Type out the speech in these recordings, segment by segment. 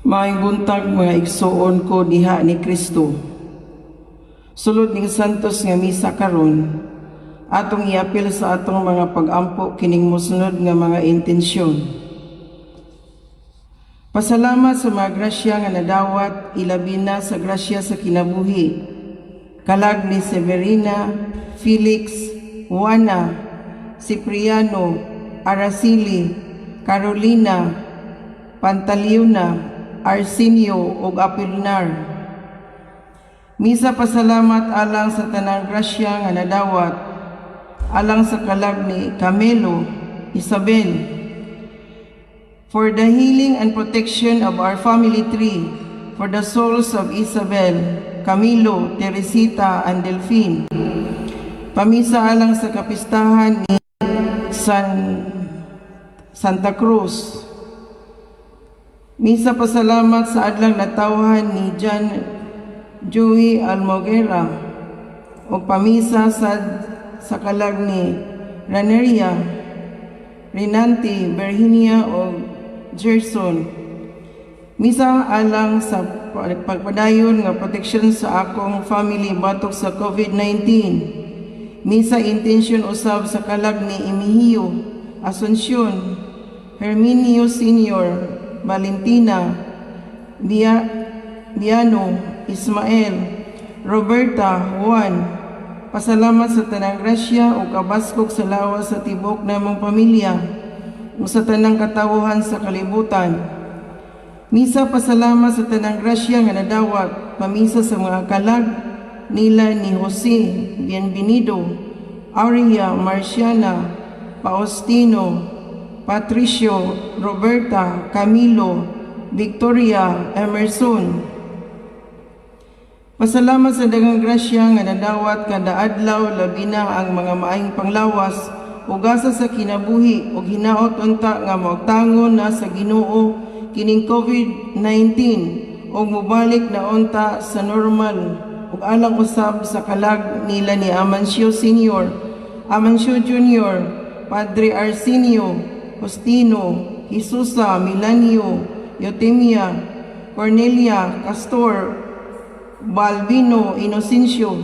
Maayong buntag, mga igsuon ko diha ni Kristo. Sulod ning Santos nga misa karon, atong iapil sa atong mga pagampo kining mosunod nga mga intensyon. Pasalamat sa mga grasya nga nadawat, ilabi na sa grasya sa kinabuhi. Kalag ni Severina, Felix, Juana, Cipriano, Araceli, Carolina, Pantaliuna, Arsenio ug Apolinar. Misa pasalamat alang sa tanang grasya nga nadawat, alang sa kalag ni Camelo, Isabel, for the healing and protection of our family tree, for the souls of Isabel, Camilo, Teresita, and Delphine. Pamisa alang sa kapistahan ni Santa Cruz. Misa pasalamat sa adlang natawhan ni John Joey Almoguera o pamisa sa kalag ni Raneria, Renanti, Virginia o Gerson. Misa alang sa pagpadayon nga proteksyon sa akong family batok sa COVID-19. Misa intention usab sa kalag ni Emigio, Asuncion, Herminio Senior, Valentina, Biano, Ismael, Roberta, Juan. Pasalamat sa tanang grasya o kabaskog sa lawas sa tibok namong pamilya ug sa tanang katawhan sa kalibutan. Misa pasalamat sa tanang grasya nga nadawat, pamisa sa mga kalag nila ni Jose Bienvenido, Aurea, Marciana, Faustino, Patricio, Roberta, Camilo, Victoria, Emerson. Pasalamat sa daghang grasya nga nadawat kada adlaw, labi na ang mga maayong panglawas ug gasa sa kinabuhi, ug hinaot unta nga maugtangon na sa Ginoo kining COVID-19 ug mobalik na unta sa normal, ug alang usab sa kalag nila ni Amancio Senior, Amancio Junior, Padre Arsenio, Justino, Jesusa, Milanio, Eutimia, Cornelia, Castor, Balbino, Inocencio.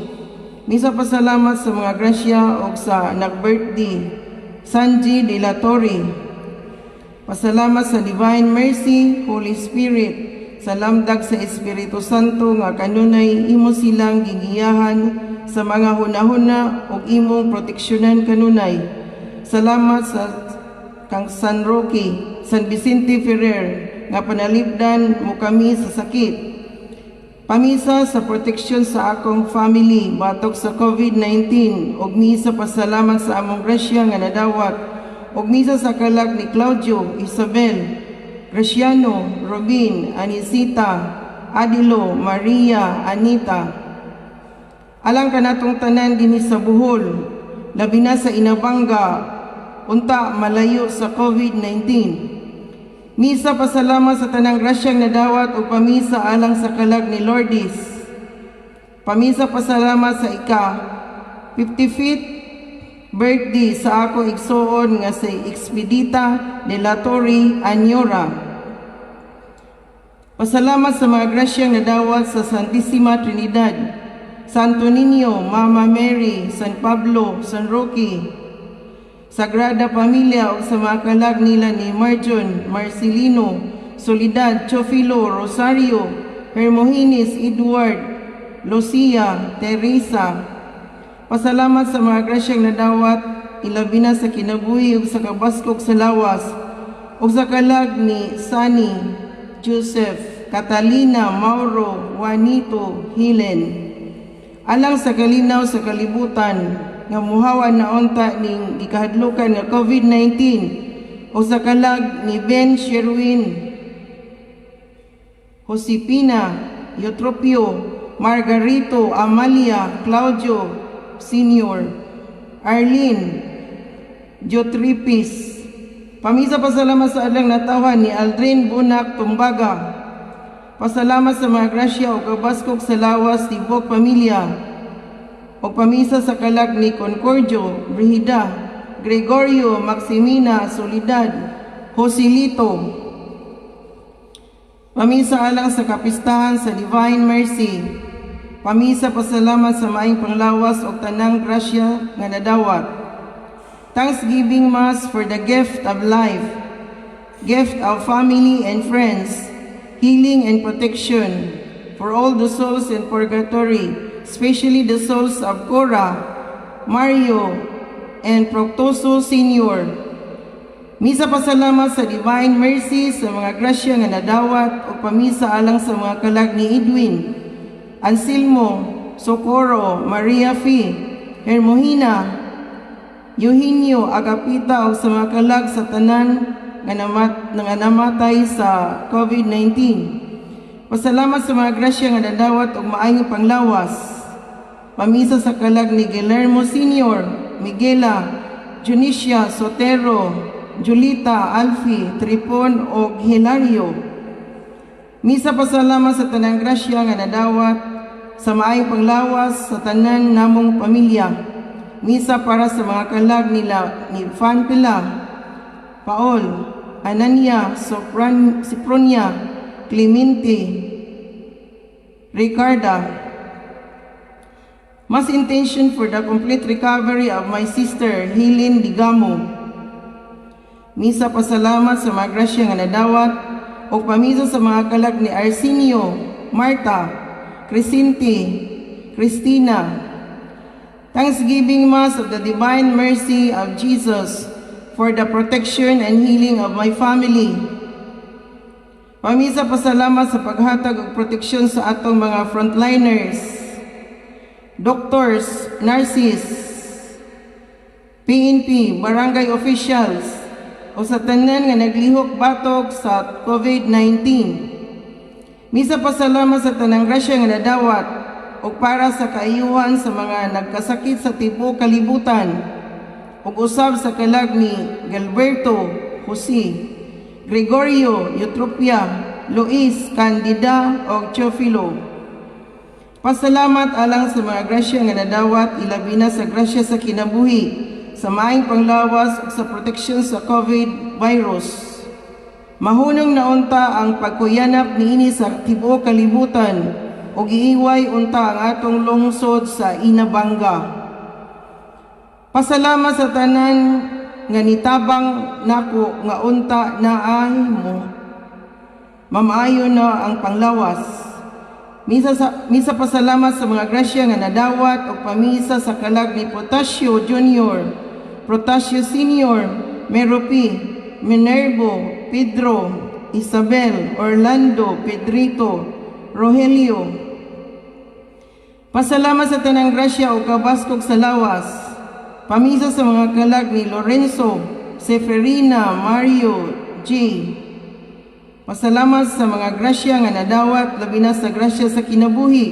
Misa pasalamat sa mga grasya ug sa nag-birthday, Sanji de la Torre. Pasalamat sa Divine Mercy, Holy Spirit, sa lamdag sa Espiritu Santo nga kanunay imo silang gigiyahan sa mga hunahuna ug imong proteksyonan kanunay. Salamat sa kang San Roque, San Vicente Ferrer nga panalipdan mo kami sa sakit. Pamisa sa proteksyon sa akong family batok sa COVID-19 ug misa pasalamat sa among grasya nga nadawat ug misa sa kalag ni Claudio, Isabel, Graciano, Robin, Anisita, Adilo, Maria, Anita. Alang kanatong tanan dinhi sa Bohol, labi na sa Inabanga, unta malayo sa COVID-19. Misa pasalamat sa tanang grasyang nadawat ug pamisa alang sa kalag ni Lourdes. Pamisa pasalamat sa ika 55th birthday sa akong igsuon nga si Expedita de la Torre Anyora. Pasalamat sa mga grasyang nadawat sa Santissima Trinidad, Santo Niño, Mama Mary, San Pablo, San Roque, Sagrada Familia ug sa mga kalag nila ni Marjon, Marcelino, Soledad, Chofilo, Rosario, Hermogenes, Edward, Lucia, Teresa. Pasalamat sa mga grasyang nadawat, ilabi na sa kinabuhi ug sa kabaskog sa lawas, ug sa kalag ni Sunny, Joseph, Catalina, Mauro, Juanito, Helen. Alang sa kalinaw sa kalibutan nga muhawa na unta ning gikahadlukan nga COVID-19 o sa kalag ni Ben Sherwin, Josepina, Eutropio, Margarito, Amalia, Claudio, Senior, Arlene, Diotripis. Pamisa pasalamat sa adlang natawhan ni Aldrin Bunak Tumbaga. Pasalamat sa mga grasya o kabaskog sa lawas tibok pamilya. O pamisa sa kalag ni Concordio, Brihida, Gregorio, Maximina, Soledad, Joselito. Pamisa alang sa kapistahan sa Divine Mercy. Pamisa pasalamat sa maayong panglawas ug tanang grasya nga nadawat. Thanksgiving Mass for the gift of life, gift of family and friends, healing and protection for all the souls in purgatory, especially the souls of Cora, Mario, and Proctoso Sr. Misa pasalamat sa Divine Mercy sa mga grasya nga nadawat ug pamisa alang sa mga kalag ni Edwin, Anselmo, Socorro, Maria Fi, Hermogina, Eugenio, Agapita ug sa mga kalag sa tanan nga namatay sa COVID-19. Pasalamat sa mga grasya nga nadawat ug maayong panglawas. Pamisa sa kalag ni Guillermo Sr., Miguela, Junicia Sotero, Julita, Alfie, Tripon ug Hilario. Misa pasalamat sa tanang grasya nga nadawat sa maayong panglawas sa tanan namong pamilya. Misa para sa mga kalag nila ni Fanpila, Paul, Anania, Sopran, Sipronia, Clemente, Ricarda. Mass intention for the complete recovery of my sister, Helen Digamo. Misa pasalamat sa mga grasya nga nadawat ug pamisa sa mga kalag ni Arsenio, Marta, Crescente, Christina. Thanksgiving Mass of the Divine Mercy of Jesus for the protection and healing of my family. Pamisa pasalamat sa paghatag og proteksyon sa atong mga frontliners, doctors, nurses, PNP, barangay officials, o sa tanan nga naglihok batok sa COVID-19. Misa pasalamat sa tanang grasya nga nadawat ug para sa kaayuhan sa mga nagkasakit sa tibuok kalibutan ug usab sa kalag ni Gilberto, Jose, Gregorio, Eutropia, Luis, Candida ug Teofilo. Pasalamat alang sa mga grasya nga nadawat, ilabi na sa grasya sa kinabuhi, sa maayong panglawas ug sa proteksyon sa COVID virus. Mahunong na unta ang pagkuyanap niini sa tibuok kalibutan ug giiway unta ang atong lungsod sa Inabanga. Pasalamat sa tanan nga nitabang nako nga unta naay mo. Mamaayo na ang panglawas. Misa pasalamat sa mga grasya nga nadawat ug pamisa sa kalag ni Protasio Jr., Protasio Sr., Meropi, Minervo, Pedro, Isabel, Orlando, Pedrito, Rogelio. Pasalamat sa tanang grasya ug kabaskog sa lawas. Pamisa sa mga kalag ni Lorenzo, Seferina, Mario, J. Pasalamat sa mga grasya nga nadawat, labi na sa grasya sa kinabuhi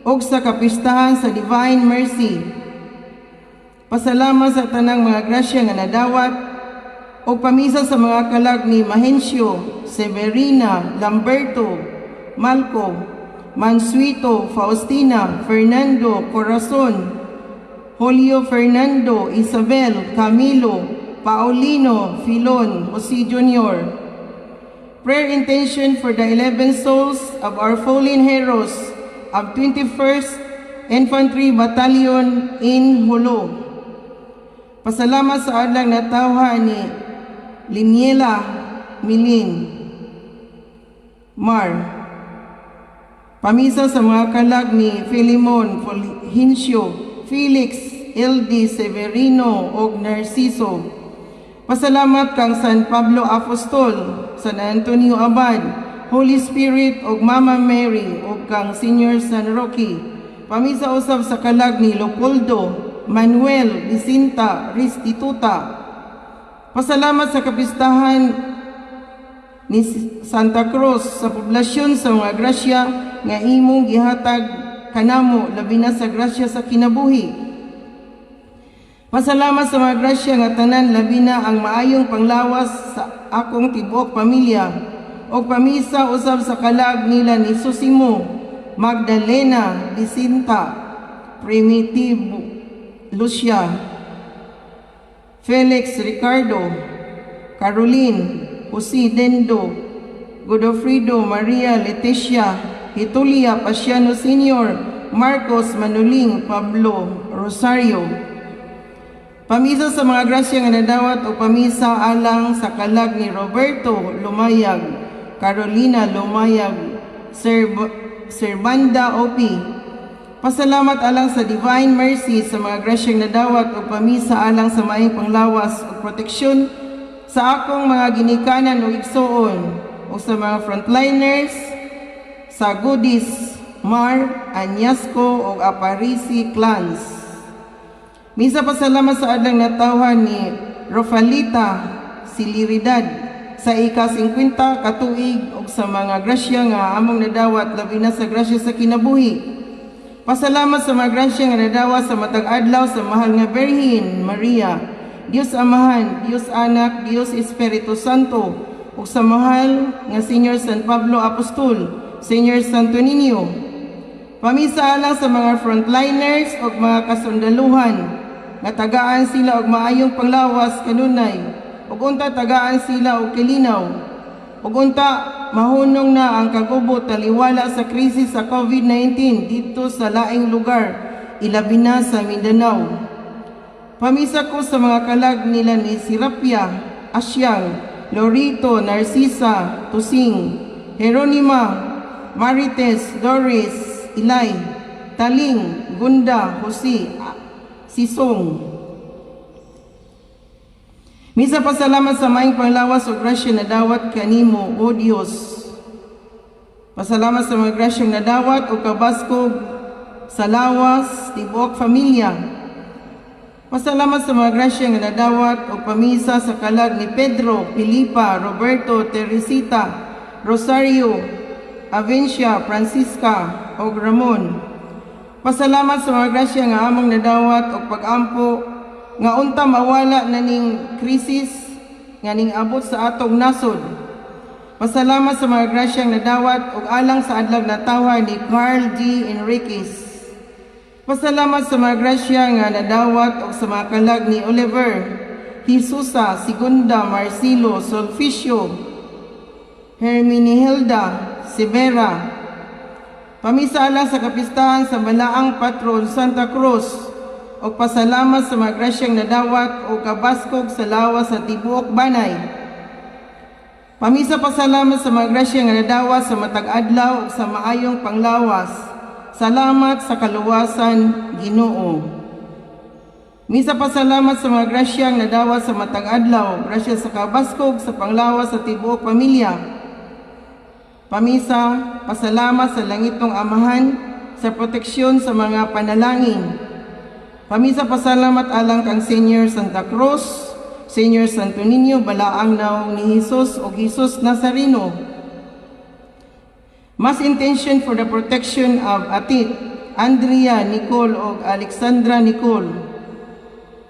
ug sa kapistahan sa Divine Mercy. Pasalamat sa tanang mga grasya nga nadawat ug pamisa sa mga kalag ni Mahencio, Severina, Lamberto, Malco, Mansuito, Faustina, Fernando, Corazon, Julio Fernando, Isabel, Camilo, Paulino, Filon, Jose Jr. Prayer intention for the 11 souls of our fallen heroes of 21st Infantry Battalion in Jolo. Pasalamat sa adlang natawhan ni Liniela Milin Mar. Pamisa sa mga kalag ni Filimon Fulgencio, Felix, LD Severino ug Narciso. Pasalamat kang San Pablo Apostol, San Antonio Abad, Holy Spirit ug Mama Mary ug kang Senior San Roque. Pamisa usab sa kalag ni Leopoldo, Manuel, Vicinta, Restituta. Pasalamat sa kapistahan ni Santa Cruz sa poblasyon sa mga grasya nga imong gihatag kanamo, labi na sa grasya sa kinabuhi. Pasalamat sa mga grasya nga tanan, labi na ang maayong panglawas sa akong tibuok pamilya ug pamisa usab sa kalag nila ni Susimo, Magdalena, Vicinta, Primitivo, Lucia, Felix Ricardo, Caroline, Jose Dendo, Godofredo, Maria, Leticia, Hitulia, Pasiano Sr., Marcos, Manuling, Pablo, Rosario. Pamisa sa mga grasya nga nadawat o pamisa alang sa kalag ni Roberto Lumayag, Carolina Lumayag, Serbanda OP. Pasalamat alang sa Divine Mercy sa mga grasyang nadawat o pamisa alang sa maayong panglawas o proteksyon sa akong mga ginikanan o igsuon o sa mga frontliners sa Goodies, Mar, Anyasco o Aparisi clans. Misa pasalamat sa adlang natawhan ni Rofalita Siliridad sa ika-50 katuig ug sa mga grasya nga among nadawat, labi na sa grasya sa kinabuhi. Pasalamat sa mga grasya nga nadawat sa matag adlaw sa mahal nga Birhen Maria, Dios Amahan, Dios Anak, Dios Espiritu Santo, ug sa mahal nga Senior San Pablo Apostol, Senior Santo Niño. Pamisa alang sa mga frontliners ug mga kasundaluhan nga tagaan sila og maayong panglawas kanunay ug unta tagaan sila og kalinaw ug unta mahunong na ang kagubot taliwala sa krisis sa COVID-19 dito sa laing lugar, ilabi na sa Mindanao. Pamisa ko sa mga kalag nila ni Sirapia, Asyang, Lorito, Narcisa, Tusing, Jeronima, Marites, Doris, Ilay, Taling, Gunda, Jose, Sisong. Misa pasalamat sa maayong panglawas o grasya nadawat kanimo, O Dios. Pasalamat sa mga grasyang nadawat o kabaskog sa lawas, tibuok pamilya. Pasalamat sa mga grasya nga nadawat o pamisa sa kalag ni Pedro, Filipa, Roberto, Teresita, Rosario, Avencia, Francisca, o Ramon. Pasalamat sa mga grasya nga among nadawat og pag-ampo nga unta mawala na ning krisis nga ning abot sa atong nasod. Pasalamat sa mga grasyang nadawat ug alang sa adlaw natawhan ni Carl G. Enriquez. Pasalamat sa mga grasya nga nadawat og sa mga kalag ni Oliver, Jesusa, Segunda, Marcelo, Solficio, Herminihilda, Severa. Pamisa alang sa kapistahan sa Balaang Patron Santa Cruz o pasalamat sa mga grasyang nadawat o kabaskog sa lawas sa tibuok banay. Pamisa pasalamat sa mga grasya nga nadawat sa matag adlaw ug sa maayong panglawas. Salamat sa kaluwasan, Ginoo. Misa pasalamat sa mga grasyang nadawat sa matag adlaw, grasya sa kabaskog sa panglawas sa tibuok pamilya. Pamisa pasalamat sa langitong Amahan sa proteksyon sa mga panalangin. Pamisa pasalamat alang kang Senior Santa Cruz, Senior Santo Niño, Balaang Naong ni Jesus o Jesus Nazareno. Mass intention for the protection of Atit, Andrea Nicole o Alexandra Nicole.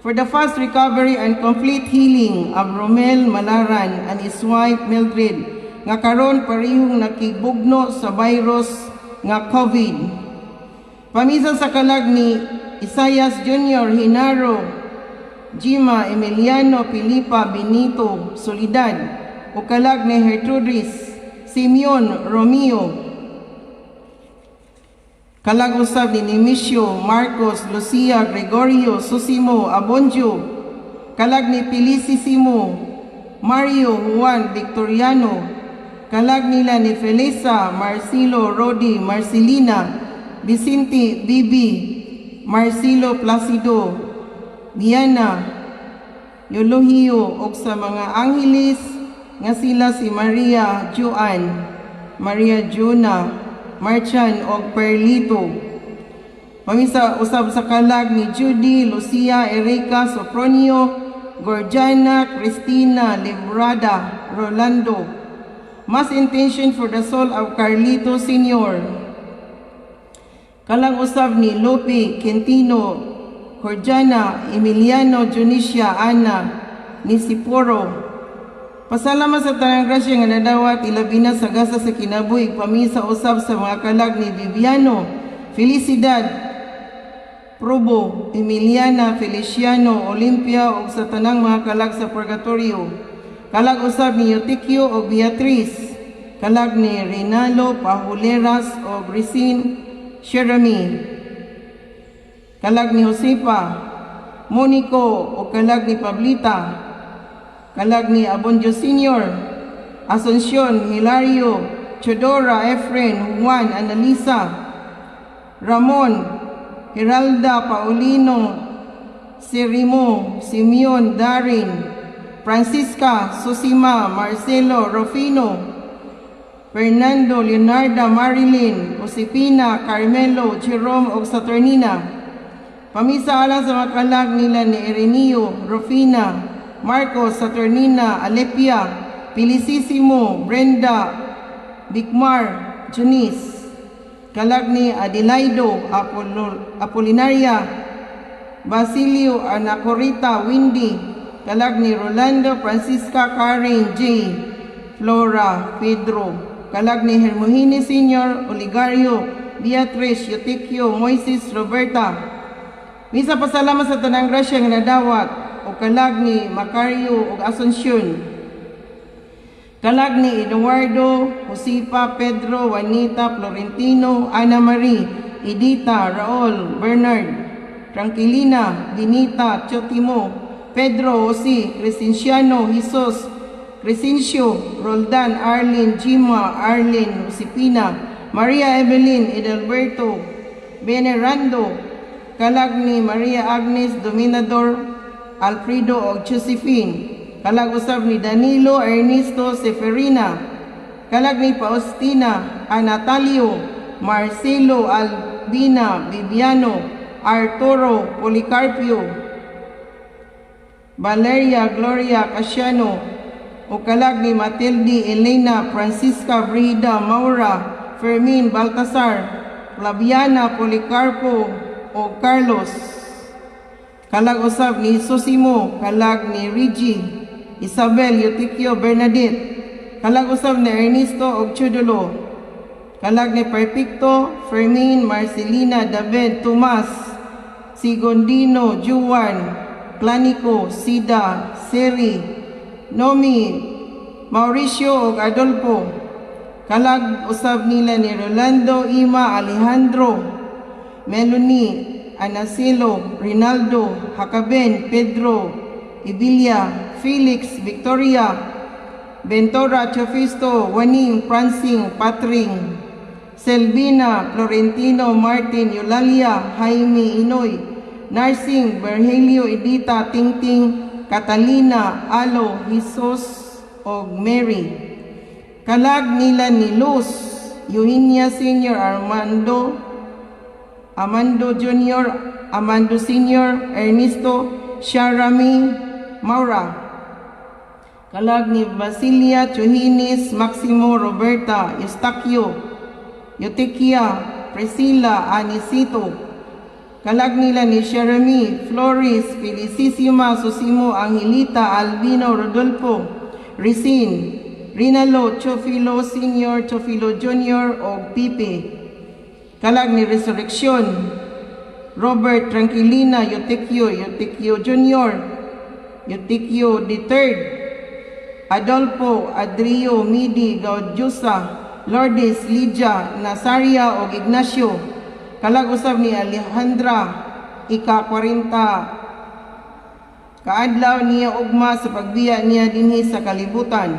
For the fast recovery and complete healing of Romel Malaran and his wife Mildred nga karon parehong nakibugno sa virus nga COVID. Pamisa sa kalag ni Isayas Jr. Hinaro, Jima, Emiliano, Pilipa, Benito, Solidad, o kalag ni Gertrudis, Simeon, Romeo, kalag usab ni Nemesio, Marcos, Lucia, Gregorio, Susimo, Abonjo, kalag ni Felicissimo, Mario, Juan, Victoriano, kalag nila ni Felisa, Marcelo, Rodi, Marcelina, Vicente, Bibi, Marcelo Placido, Diana, Eulogio, ug sa mga angheles nga sila si Maria Joan, Maria Juna, Marchan og Perlito. Pamisa usab sa kalag ni Judy, Lucia, Erika, Sopronio, Gorgiana, Cristina, Librada, Rolando. Mass intention for the soul of Carlito Sr. Kalag usab ni Lope, Quintino, Cordiana, Emiliano, Junisia, Ana, Nisiporo. Pasalamat sa tanang grasya nga nadawat, ilabi na sa gasa sa kinabuhi. Pamisa usab sa mga kalag ni Viviano, Felicidad, Probo, Emiliana, Feliciano, Olimpia ug sa tanang mga kalag sa Purgatorio. Kalag usab ni Eutikio ug Beatriz. Kalag ni Rinalo Pahuleras o Grisin Jeremy. Kalag ni Josefa, Monico o kalag ni Pablita. Kalag ni Abondio Sr., Asuncion, Hilario, Chodora, Efren, Juan, Analisa, Ramon, Geralda, Paulino, Serimo, Simeon, Darin, Francisca, Susima, Marcelo, Rufino, Fernando, Leonardo, Marilyn, Josepina, Carmelo, Jerome ug Saturnina. Pamisa alang sa mga kalag nila ni Ireneo, Rufina, Marcos, Saturnina, Alepia, Felicissimo, Brenda, Bigmar, Junice. Kalag ni Adelaido, Apolinaria, Basilio, Anacorita, Windy. Kalag ni Rolando, Francisca, Karen, J. Flora, Pedro. Kalag ni Hermogenes Sr., Oligario, Beatrice, Eutequio, Moises, Roberta. Misa pasalamat sa tanang grasya nga nadawat o kalag ni Macario ug Asuncion. Kalag ni Eduardo, Josefa, Pedro, Juanita, Florentino, Ana Marie, Edita, Raul, Bernard, Tranquilina, Benita, Chotimo, Pedro, Jose, Crescenciano, Jesus, Crescencio, Roldan, Arlene, Gima, Arlene, Josepina, Maria Evelyn, Edelberto, Venerando, kalag ni Maria Agnes Dominador, Alfredo og Josephine, kalag usab ni Danilo Ernesto Seferina, kalag ni Faustina, Anatalio, Marcelo, Albina, Bibiano, Arturo, Policarpio, Valeria Gloria Casiano, o kalag ni Matilde Elena Francisca Brida Maura Fermin Baltasar Flaviana Policarpo o Carlos. Kalag usab ni Sosimo, kalag ni Reggie, Isabel Eutequio, Bernadette, kalag usab ni Ernesto og Chudulo, kalag ni Perfecto, Fermin, Marcelina, David, Tomas, Sigondino, Juan, Clanico, Sida, Seri, Nomi, Mauricio ug Adolfo. Kalag usab nila ni Rolando, Ima, Alejandro, Melanie, Anasilo, Rinaldo, Hacaben, Pedro, Ibilia, Felix, Victoria, Ventura, Chofisto, Waning, Francing, Patring, Selvina, Florentino, Martin, Eulalia, Jaime, Inoy, Narsing, Berhelio, Edita, Tingting, Catalina, Alo, Jesus, og Mary. Kalag nila ni Luz, Eugenia Sr., Armando, Amando Jr., Amando Sr., Ernesto, Sharami, Maura. Kalag ni Basilia, Chuhinis, Maximo, Roberta, Eustaquio, Eutequia, Priscilla, Anicito. Kalag nila ni Jeremy, Flores, Felicissima, Susimo, Angelita, Albino, Rodolfo, Ricin, Rinalo, Chofilo Sr., Chofilo Jr., o Pipe. Kalag ni Resurrection, Robert, Tranquilina, Eutequio, Eutequio Jr., Eutequio III, Adolfo, Adrio, Midi, Gaudiosa, Lourdes, Lydia, Nazaria o Ignacio. Kalag usab ni Alejandra, ika-40 kaadlaw niya ugma sa pagbiya niya dinhi sa kalibutan.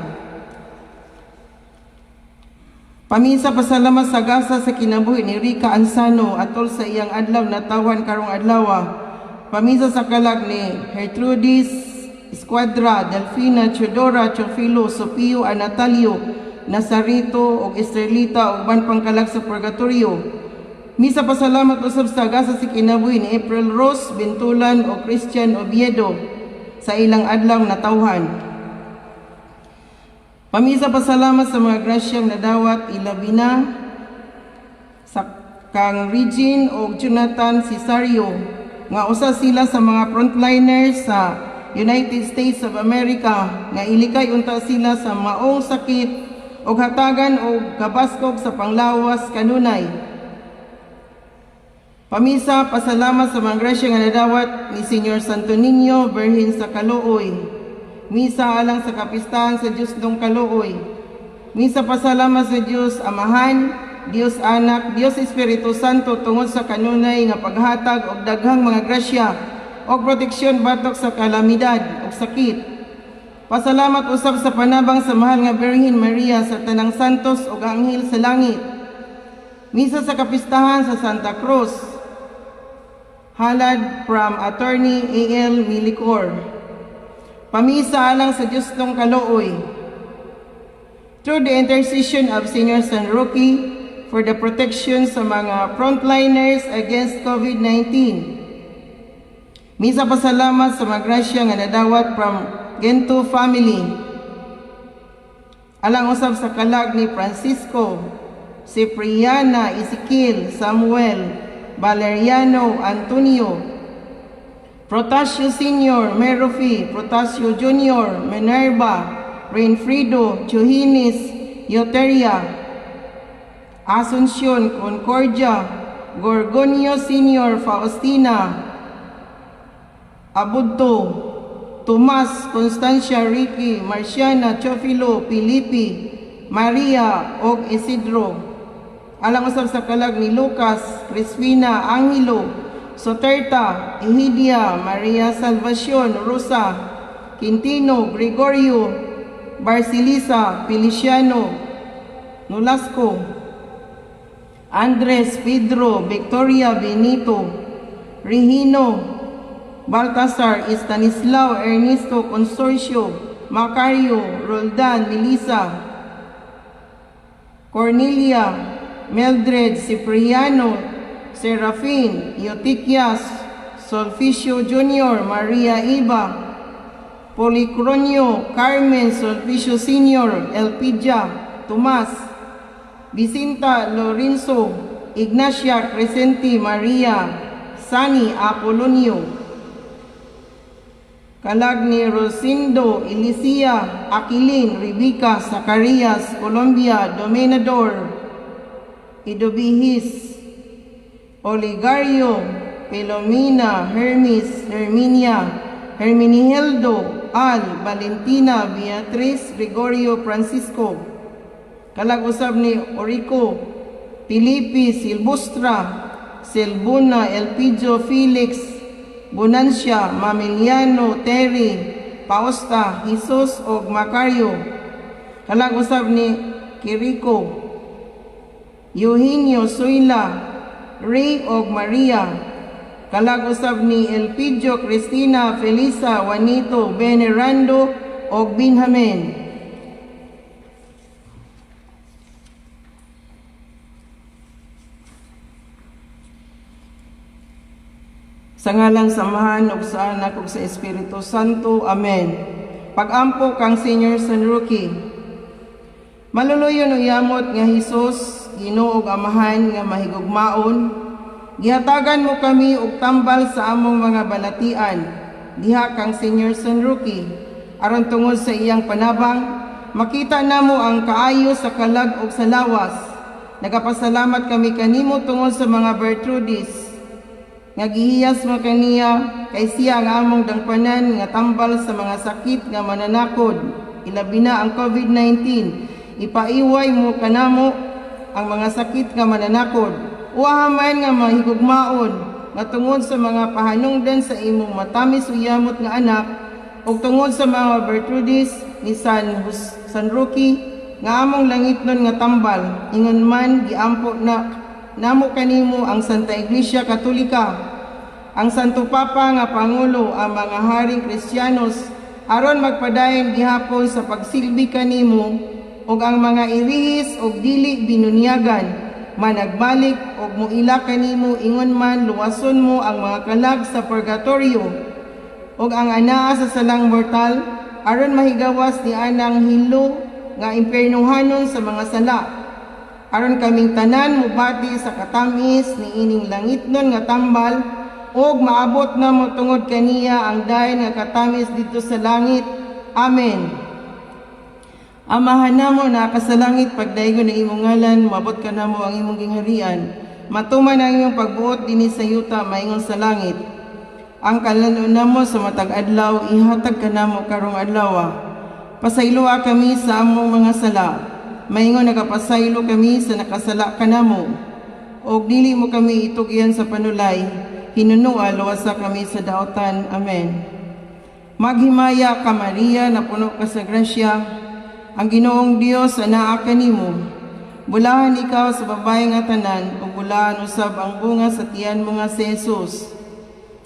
Pamisa pasalamat sa gasa sa kinabuhi ni Rica Ansano atol sa iyang adlaw natawhan karong adlaw. Pamisa sa kalag ni Gertrudis Escuadra, Delfina, Chodora, Chofilo, Sofio, Anatalio, Nazarito ug Estrelita ug uban pang kalag sa Purgatorio. Misa pasalamat usab sa gasa sa kinabuhi ni April Rose Bintulan o Christian Oviedo sa ilang adlaw natawhan. Pamisa pasalamat sa mga grasyang nadawat, ilabi na sa kang Regine o Jonathan Cesario nga usa sila sa mga frontliners sa United States of America nga ilikay unta sila sa maong sakit og hatagan og kabaskog sa panglawas kanunay. Pamisa pasalamat sa mga grasya nga nadawat ni Señor Santo Niño, Birhen sa Kaluoy. Misa alang sa kapistahan sa Diyos dong Kaluoy. Misa pasalamat sa Dios Amahan, Dios Anak, Dios Espiritu Santo tungod sa kanunay nga paghatag og daghang mga grasya og proteksyon batok sa kalamidad ug sakit. Pasalamat usab sa panabang sa mahal nga Birhen Maria, sa tanang santos ug anghel sa langit. Misa sa kapistahan sa Santa Cruz. Halad from Attorney A.L. Milicor. Pamisa alang sa Diyos kaluoy. Through the intercession of Senior San Roque for the protection sa mga frontliners against COVID-19. Misa pasalamat sa mga grasya nga nadawat from Gento family. Alang usab sa kalag ni Francisco, Cipriana, Ezekiel, Samuel, Valeriano, Antonio, Protasio Sr., Merofi, Protasio Jr., Minerva, Renfrido, Chuhinis, Yoteria, Asuncion, Concordia, Gorgonio Sr., Faustina, Abudto, Tomas, Constancia, Ricky, Marciana, Chofilo, Felipe, Maria, og Isidro. Alang usab sa kalag ni Lucas, Crispina, Angelo, Soterta, Ehidia, Maria Salvacion, Rosa, Quintino, Gregorio, Barsilisa, Feliciano, Nolasco, Andres, Pedro, Victoria, Benito, Regino, Baltasar, Stanislao, Ernesto, Consorcio, Macario, Roldan, Melissa, Cornelia, Mildred, Cipriano, Serafin, Eutiquias, Solficio Jr., Maria Iba, Policronio, Carmen, Solficio Sr., Elpidia, Tomas, Vicinta, Lorenzo, Ignacia, Crescenti, Maria, Sani, Apolonio, kalag ni Rosindo, Elisia, Aquilin, Rebecca, Zacarias, Colombia, Dominador, Idobihis, Oligario, Pelomina, Hermes, Herminia, Herminihildo, Al, Valentina, Beatriz, Gregorio, Francisco, kalag usab ni Orico, Felipe, Silvestra, Silbuna, Elpidio, Felix, Bonancia, Mamiliano, Terry, Pausta, Jesus og Macario. Kalag usab ni Kiriko, Eugenio, Suila, Ray og Maria. Kalag usab ni Elpidio, Cristina, Felisa, Juanito, Venerando og Benjamin. Sa ngalan sa Amahan ug sa Anak ug sa Espiritu Santo. Amen. Pag-ampo kang Senior San Roque. Maluluyon ug yamot nga Hesus, Ginoo ug Amahan nga mahigugmaon, gihatagan mo kami og tambal sa among mga balatian diha kang Senior San Roque, aron tungod sa iyang panabang makita namo ang kaayo sa kalag ug sa lawas. Nagapasalamat kami kanimo tungod sa mga Bertrudis nga gihiyas mo kaniya, kay siya ang among dangpanan nga tambal sa mga sakit nga mananakod, ilabi na ang COVID-19. Ipaiway mo kanamo ang mga sakit nga mananakod. Uwaha man nga mahigugmaon nga tungod sa mga pahanungdan sa imong matamis ug yamot nga anak ug tungod sa mga Bertrudis ni San Roque nga among langitnon nga tambal, ingon man giampo na namo kanimo ang Santa Iglesia Katolika, ang Santo Papa nga Pangulo, ang mga haring Kristiyanos, aron magpadayon gihapon sa pagsilbi kanimo, ug ang mga irihis og dili binunyagan managbalik og muila kanimo. Ingon man luwason mo ang mga kalag sa purgatorio ug ang anaa sa salang mortal, aron mahigawas ni anang hilo nga impiernohanon sa mga sala, aron kaming tanan mubati sa katamis ni ining langitnon nga tambal ug maabot na mo tungod kaniya ang dayon nga katamis didto sa langit. Amen. Amahan namo na ka sa langit, pagdaygon ang imong ngalan, moabot kanamo ang imong gingharian. Matuman ang imong pagbuot dinhi sa yuta maingon sa langit. Ang kalan-on namo sa matag adlaw ihatag kanamo karong adlaw. Pasayloa kami sa among mga sala. Maingon nagapasaylo kami sa nakasala kanamo. Og dili mo kami itugyan sa panulay, hinunua luwasa kami sa daotan. Amen. Maghimaya ka, Maria, napuno ka sa grasya, ang Ginoong Dios anaa kanimo. Bulahan ikaw sa babae nga tanan, ug bulahan usab ang bunga sa tiyan mo nga si Jesus.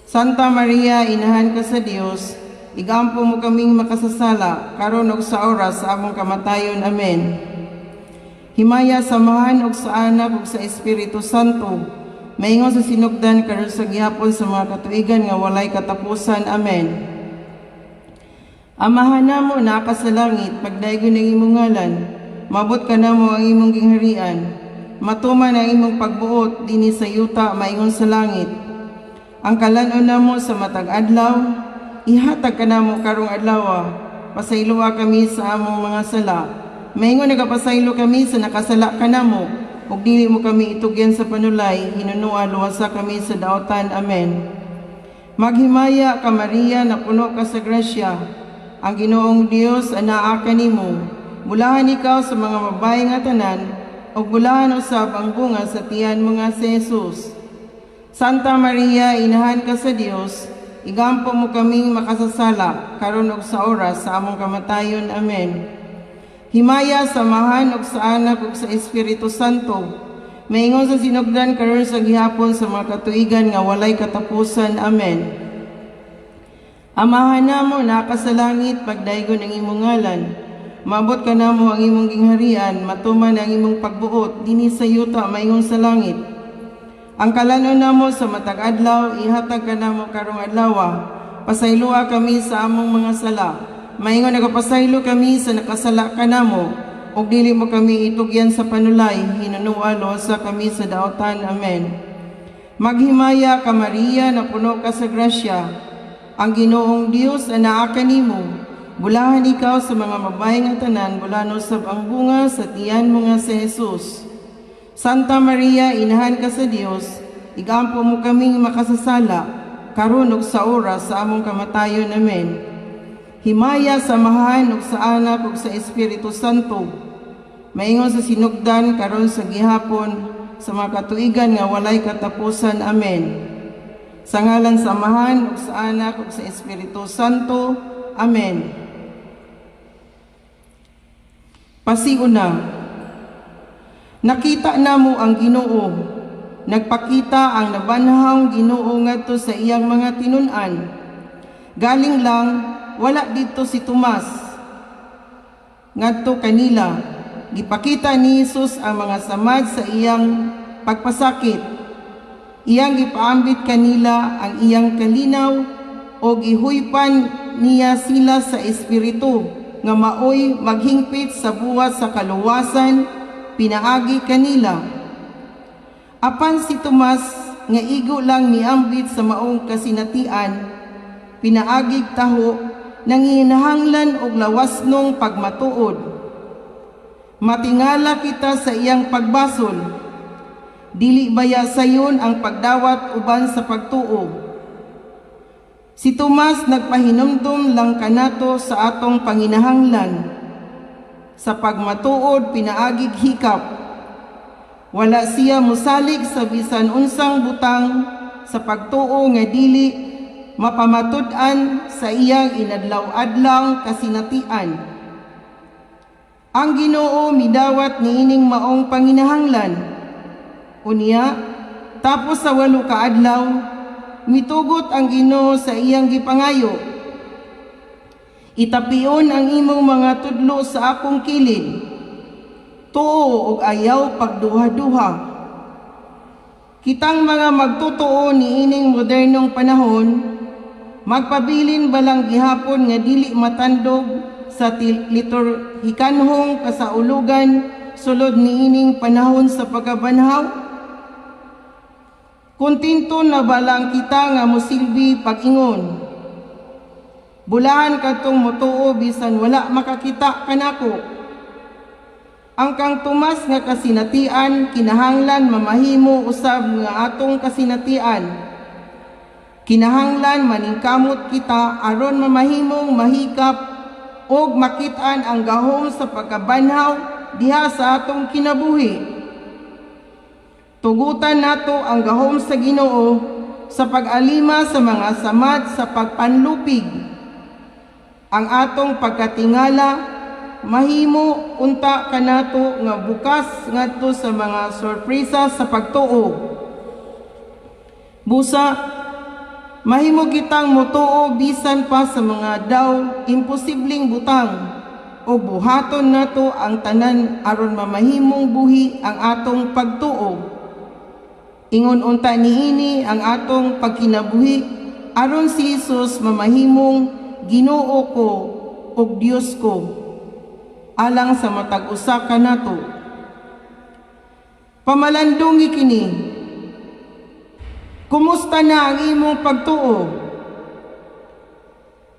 Santa Maria, inahan ka sa Dios, igampo mo kaming makasasala, karon ug sa oras sa among kamatayon. Amen. Himaya sa Amahan ug sa Anak ug sa Espiritu Santo, maingon sa sinugdan, karon, sa gihapon, sa mga katuigan nga walay katapusan. Amen. Amahan namo, naa ka sa langit, pagdaygon ang imong ngalan. Maabot kanamo ang imong gingharian. Matuman ang imong pagbuot dinhi sa yuta maingon sa langit. Ang kalan-on namo sa matag adlaw, ihatag kanamo karong adlaw. Pasayloa kami sa among mga sala, maingon nagapasaylo kami sa nakasala kanamo. Ug dili mo kami itugyan sa panulay, hinunua luwasa kami sa daotan. Amen. Maghimaya ka, Maria, napuno ka sa grasya. Ang Ginoong Dios anaa kanimo. Bulahan ikaw sa mga babae nga tanan, ug bulahan usab ang bunga sa tiyan mo nga si Jesus. Santa Maria, inahan ka sa Dios, igampo mo kaming makasasala, karon ug sa oras sa among kamatayon. Amen. Himaya sa Amahan ug sa Anak ug sa Espiritu Santo, maingon sa sinugdan, karon, sa gihapon, sa mga katuigan nga walay katapusan. Amen. Amahan namo, naa ka sa langit, pagdaygon ang imong ngalan. Maabot kanamo ang imong gingharian, matuman ang imong pagbuot dinhi sa yuta maingon sa langit. Ang kalan-on namo sa matag adlaw, ihatag kanamo karong adlaw. Pasayloa kami sa among mga sala, maingon nagapasaylo kami sa nakasala kanamo. Ug dili mo kami itugyan sa panulay, hinunua luwasa kami sa daotan. Amen. Maghimaya ka, Maria, napuno ka sa grasya. Ang Ginoong Dios anaa kanimo. Bulahan ikaw sa mga babae nga tanan, bulahan usab ang bunga sa tiyan mo nga si Jesus. Santa Maria, inahan ka sa Dios, igampo mo kaming makasasala, karon ug sa oras sa among kamatayon. Amen. Himaya sa Amahan ug sa Anak ug sa Espiritu Santo, maingon sa sinugdan, karon, sa gihapon, sa mga katuigan nga walay katapusan. Amen. Sa ngalan sa Amahan ug sa Anak ug sa Espiritu Santo. Amen. Pasiuna. Nakita namo ang Ginoo. Nagpakita ang nabanhawng Ginoo ngadto sa iyang mga tinun-an. Galing lang wala didto si Tomas. Ngadto kanila, gipakita ni Jesus ang mga samad sa iyang pagpasakit. Iyang gipaambit kanila ang iyang kalinaw o gihuypan niya sila sa Espiritu nga maoy maghingpit sa buhat sa kaluwasan pinaagi kanila. Apan si Tomas nga igo lang miambit sa maong kasinatian, pinaagig taho, nanginahanglan og lawasnong pagmatuod. Matingala kita sa iyang pagbasol. Dili baya sayon ang pagdawat uban sa pagtuo? Si Tomas nagpahinumdum lang kanato sa atong panginahanglan sa pagmatuod pinaagig hikap. Wala siya musalig sa bisan unsang butang sa pagtuo nga dili mapamatud-an sa iyang inadlaw-adlaw kasinatian. Ang Ginoo midawat niining maong panginahanglan. Unya, tapos sa 8 ka adlaw, mitugot ang Ginoo sa iyang gipangayo. "Itapion ang imong mga tudlo sa akong kilid. Tuo ug ayaw pagduha-duha." Kitang mga magtotoo niining modernong panahon, magpabilin balang gihapon nga dili matandog sa liturhikanhong kasaulugan sulod niining panahon sa pagkabanhaw? Kontento na ba lang kita nga musilbi pag-ingon, "Bulahan kadtong motuo bisan wala makakita kanako"? Ang kang Tomas nga kasinatian kinahanglan mamahimo usab nga atong kasinatian. Kinahanglan maningkamot kita aron mamahimong mahikap og makit-an ang gahom sa pagkabanhaw diha sa atong kinabuhi. Tugutan nato ang gahom sa Ginoo sa pag-alima sa mga samad sa pagpanlupig. Ang atong pagkatingala mahimo unta kanato nga bukas ngadto sa mga sorpresa sa pagtuo. Busa mahimo kitang motuo bisan pa sa mga daw imposibleng butang o buhaton nato ang tanan aron mamahimong buhi ang atong pagtuo. Ingon unta niini ang atong pagkinabuhi aron si Hesus mamahimong Ginoo ko ug Dios ko alang sa matag usa kanato. Pamalandungi kini. Kumusta na ang imong pagtuo?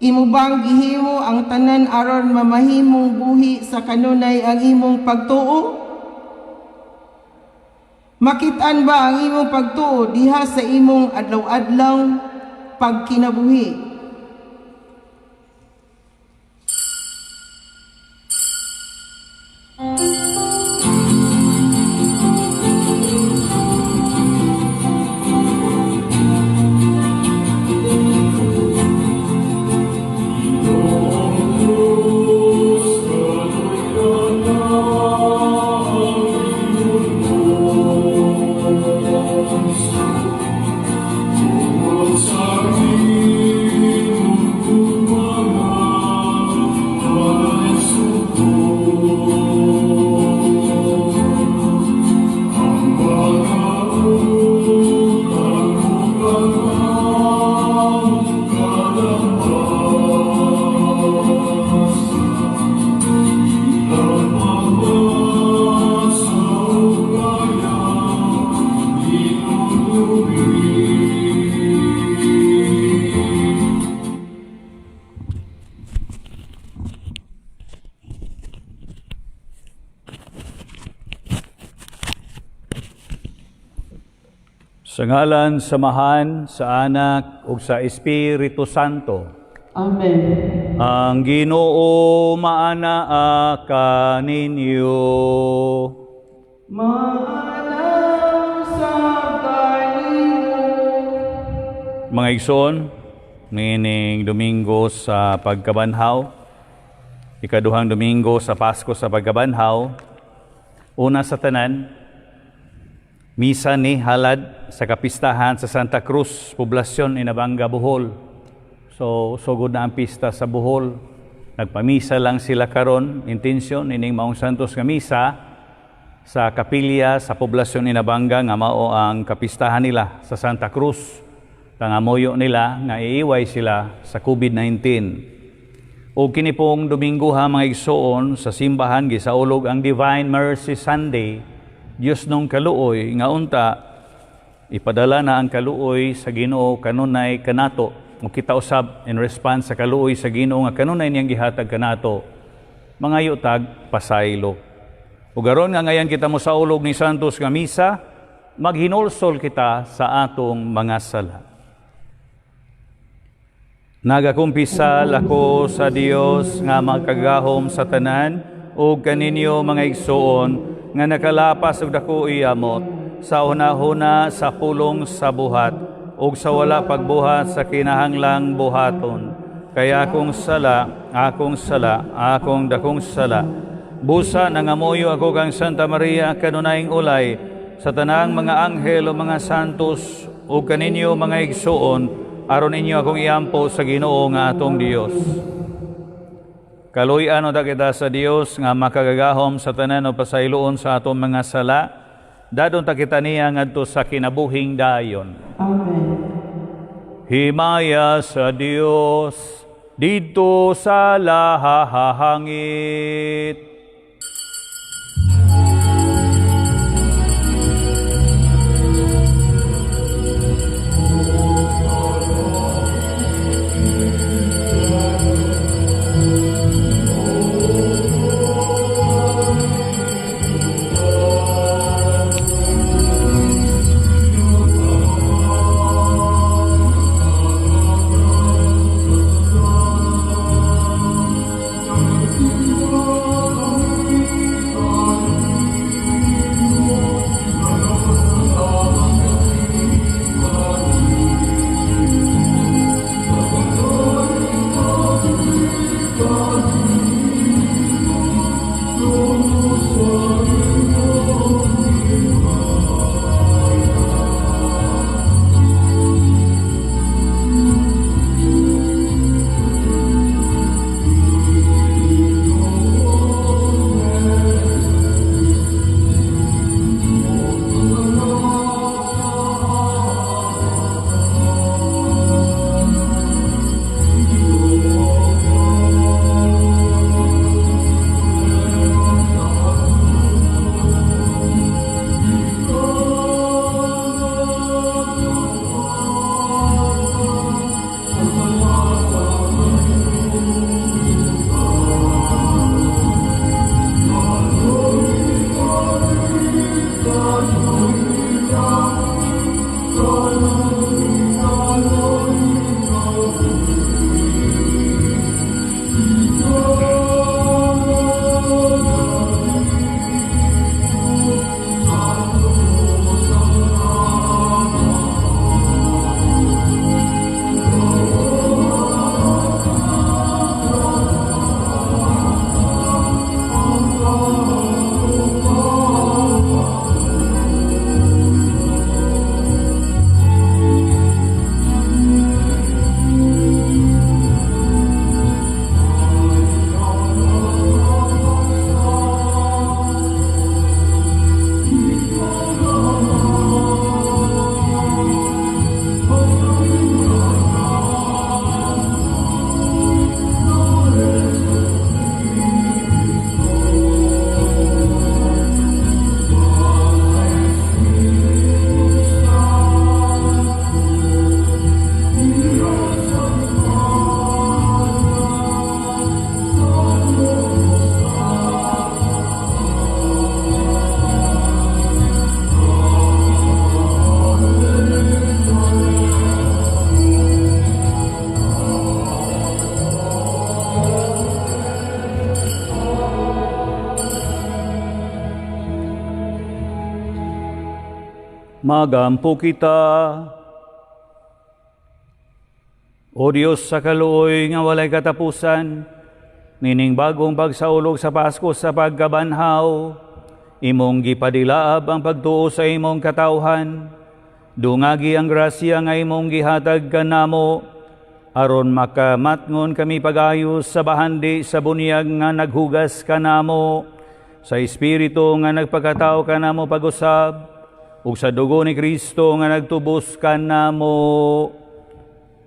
Imo bang gihimo ang tanan aron mamahimong buhi sa kanunay ang imong pagtuo? Makit-an ba ang imong pagtuo diha sa imong adlaw-adlaw pagkinabuhi? Sa ngalan sa Amahan, sa Anak ug sa Espiritu Santo. Amen. Ang Ginoo maanaa kaninyo. Maanaa sab kanimo. Mga igsoon, niining Domingo sa pagkabanhaw, ikaduhang Domingo sa Pasko sa pagkabanhaw, una sa tanan, misa ni halad sa kapistahan sa Santa Cruz, poblasyon Inabanga, Bohol. So, sugod na ang pista sa Bohol. Nagpamisa lang sila karon, intensyon ining maong santos nga misa sa kapilya sa poblasyon Inabanga nga mao ang kapistahan nila sa Santa Cruz. Pangamuyo nila nga iiway sila sa COVID-19. O kini pong Domingo ha, mga igsoon, sa simbahan gisaulog ang Divine Mercy Sunday. Diyos nung kaluoy nga unta ipadala na ang kaluoy sa Ginoo kanunay kanato. Ug kita usab, in response sa kaluoy sa Ginoo nga kanunay niyang gihatag kanato, mangayo tag pasaylo. Ug aron nga ngayan kita mosaulog ni Santos nga misa, maghinulsol kita sa atong mga sala. Nagakumpisal ako sa Dios nga makagagahom sa tanan ug kaninyo, mga igsoon, nga nakalapas og dako amot sa hunahuna, sa pulong, sa buhat ug sa wala pagbuhat sa kinahanglang buhaton. Kay akong sala, akong sala, akong dakong sala. Busa nangamuyo ako kang Santa Maria, kanunayng ulay, sa tanang mga anghel o mga santos ug kaninyo, mga igsoon, aron ninyo akong iampo sa Ginoo nga atong Dios. Kaluy-an unta kita sa Dios nga makagagahom sa tanan o pasayloon sa atong mga sala. Dadon ta kita niya ngadto sa kinabuhing dayon. Amen. Himaya sa Dios didto sa lahangit. Magampo kita. O Diyos sa kaluoy nga walay katapusan, nining bagong pagsaulog sa Pasko sa pagkabanhaw, imong gipadilaab ang pagtuo sa imong katawhan. Dungagi ang grasya nga imong gihatag kanamo, aron makamatngon kami pag-ayo sa bahandi sa bunyag nga naghugas kanamo, sa Espiritu nga nagpakatao kanamo pag-usab, ug sa dugo ni Kristo nga nagtubos kanamo.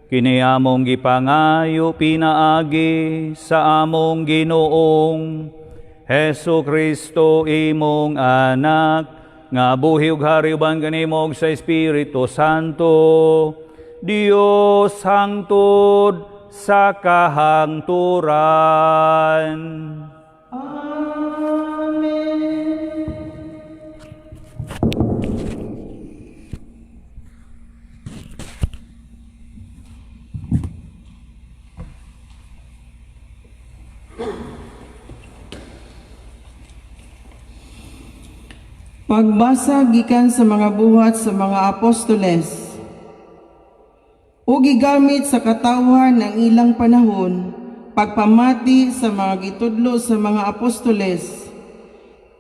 Kini among gipangayo pinaagi sa among Ginoong Hesu Kristo, imong anak, nga buhi ug hari uban kanimo ug sa Espiritu Santo, Dios hangtod sa kahangturan. Amen. Pagbasa gikan sa mga Buhat sa mga Apostoles. O gigamit sa katawhan ang ilang panahon, pagpamati sa mga gitudlo sa mga apostoles,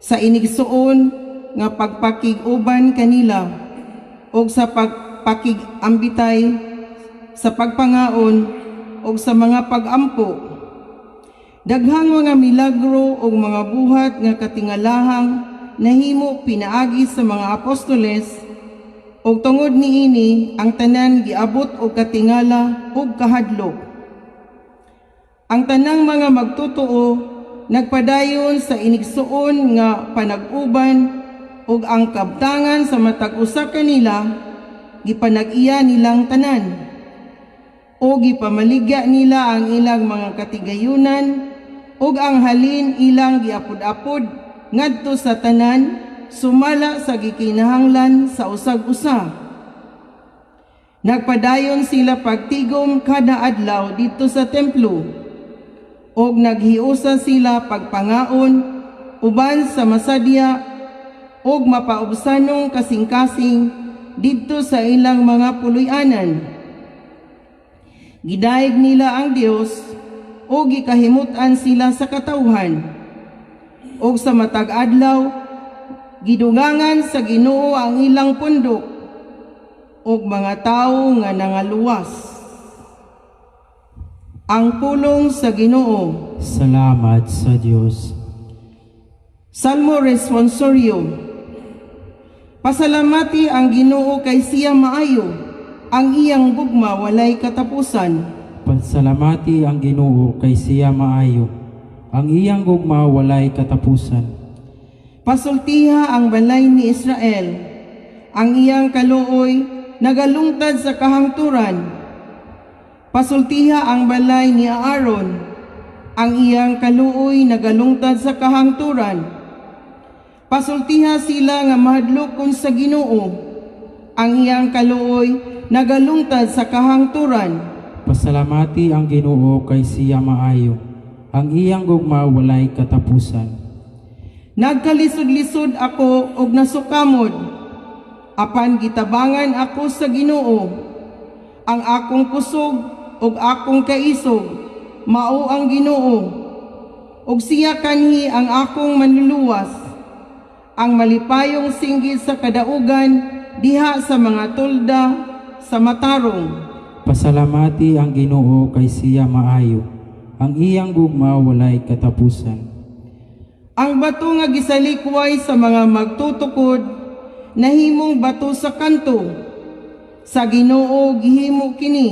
sa inigsuon nga pagpakig-uban kanila, ug sa pagpakig-ambitay, sa pagpangaon, ug sa mga pagampo. Daghang mga milagro ug mga buhat nga katingalahang nahimo pinaagi sa mga apostoles, ug tungod niini ang tanan giabot og katingala ug kahadlok. Ang tanang mga magtotoo nagpadayon sa inigsuon nga panag-uban, ug ang kabtangan sa matag usa kanila gipanag-iya nilang tanan, o gipamaligya nila ang ilang mga katigayunan, ug ang halin ilang giapod-apod ngadto sa tanan sumala sa gikinahanglan sa usag-usa. Nagpadayon sila pagtigom kada adlaw didto sa templo, ug naghiusa sila pagpangaon uban sa masadya ug mapaubsanong kasing-kasing didto sa ilang mga puloy-anan. Gidayeg nila ang Dios ug gikahimut-an sila sa katawhan. Ug sa matag adlaw gidugangan sa Ginoo ang ilang pundok ug mga tawo nga nangaluwas. Ang pulong sa Ginoo. Salamat sa Dios. Salmo Responsorio. Pasalamati ang Ginoo kay siya maayo, ang iyang gugma walay katapusan. Pasalamati ang Ginoo kay siya maayo. Ang iyang gugma walay katapusan. Pasultiha ang balay ni Israel, ang iyang kaluoy nagalungtad sa kahangturan. Pasultiha ang balay ni Aaron, ang iyang kaluoy nagalungtad sa kahangturan. Pasultiha sila nga mahadlokon sa Ginoo, ang iyang kaluoy nagalungtad sa kahangturan. Pasalamati ang Ginoo kay siya maayo. Ang iyang gugma walay katapusan. Nagkalisod-lisod ako og nasukamod, apan gitabangan ako sa Ginoo. Ang akong kusog ug akong kaisog mao ang Ginoo, ug siya kanhi ang akong manluluwas. Ang malipayong singgit sa kadaugan diha sa mga tolda sa matarong. Pasalamati ang Ginoo kay siya maayo. Ang iyang gugma walay katapusan. Ang bato nga gisalikway sa mga magtutukod nahimong bato sa kanto. Sa Ginoo gihimo kini.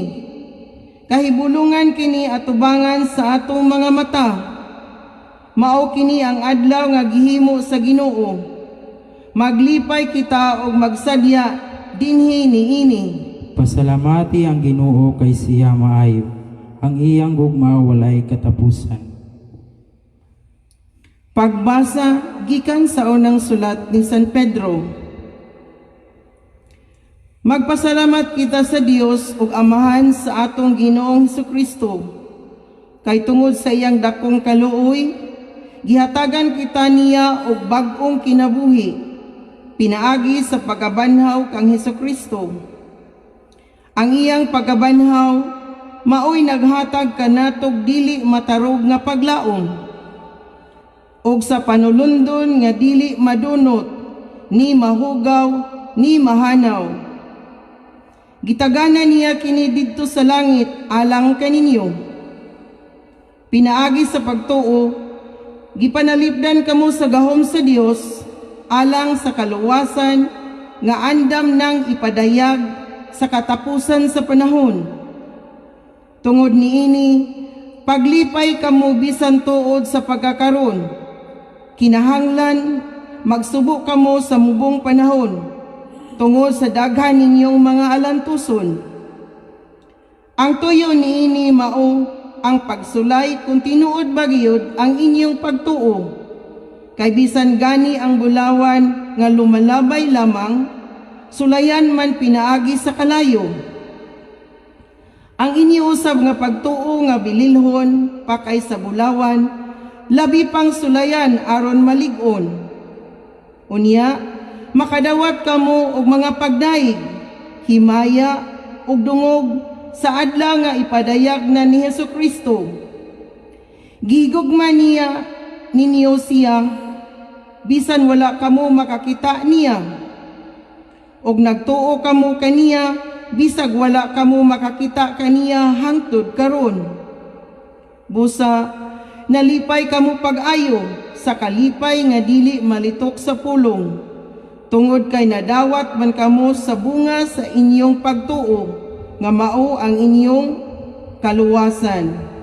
Kahibulungan kini atubangan sa atong mga mata. Mao kini ang adlaw nga gihimo sa Ginoo. Maglipay kita og magsadya dinhi niini. Pasalamati ang Ginoo kay siya maayo. Ang iyang gugma walay katapusan. Pagbasa gikan sa unang sulat ni San Pedro. Magpasalamat kita sa Dios ug Amahan sa atong Ginoong Hesukristo. Kay tungod sa iyang dakong kaluoy, gihatagan kita niya og bag-ong kinabuhi Pinaagi sa pagkabanhaw kang Hesukristo. Ang iyang pagkabanhaw maoy naghatag kanatog dili matarog nga paglaom ug sa panulundon nga dili madunot, ni mahugaw, ni mahanaw. Gitagana niya kini didto sa langit alang kaninyo. Pinaagi sa pagtuo, gipanalipdan kamo sa gahom sa Dios alang sa kaluwasan nga andam nang ipadayag sa katapusan sa panahon. Tungod niini, paglipay kamo bisan tuod sa pagkakaron. Kinahanglan magsubo kamo sa mubong panahon tungod sa daghan ninyong mga alantuson. Ang tuyo niini mao ang pagsulay kung tinuod ba gayud ang inyong pagtuo. Kay bisan gani ang bulawan nga lumalabay lamang, sulayan man pinaagi sa kalayo. Ang inyo usab nga pagtuo nga bililhon pa kaysa bulawan, labi pang sulayan aron malig-on. Unya, makadawat kamo og mga pagdaig, himaya ug dungog sa adlaw nga ipadayag na ni Hesukristo. Gigugma niya ninyo siya bisan wala kamo makakita niya. Og nagtuo kamo kaniya bisag wala kamo makakita kaniya hangtod karon. Busa nalipay kamo pag-ayo sa kalipay nga dili malitok sa pulong, tungod kay nadawat man kamo sa bunga sa inyong pagtuo nga mao ang inyong kaluwasan.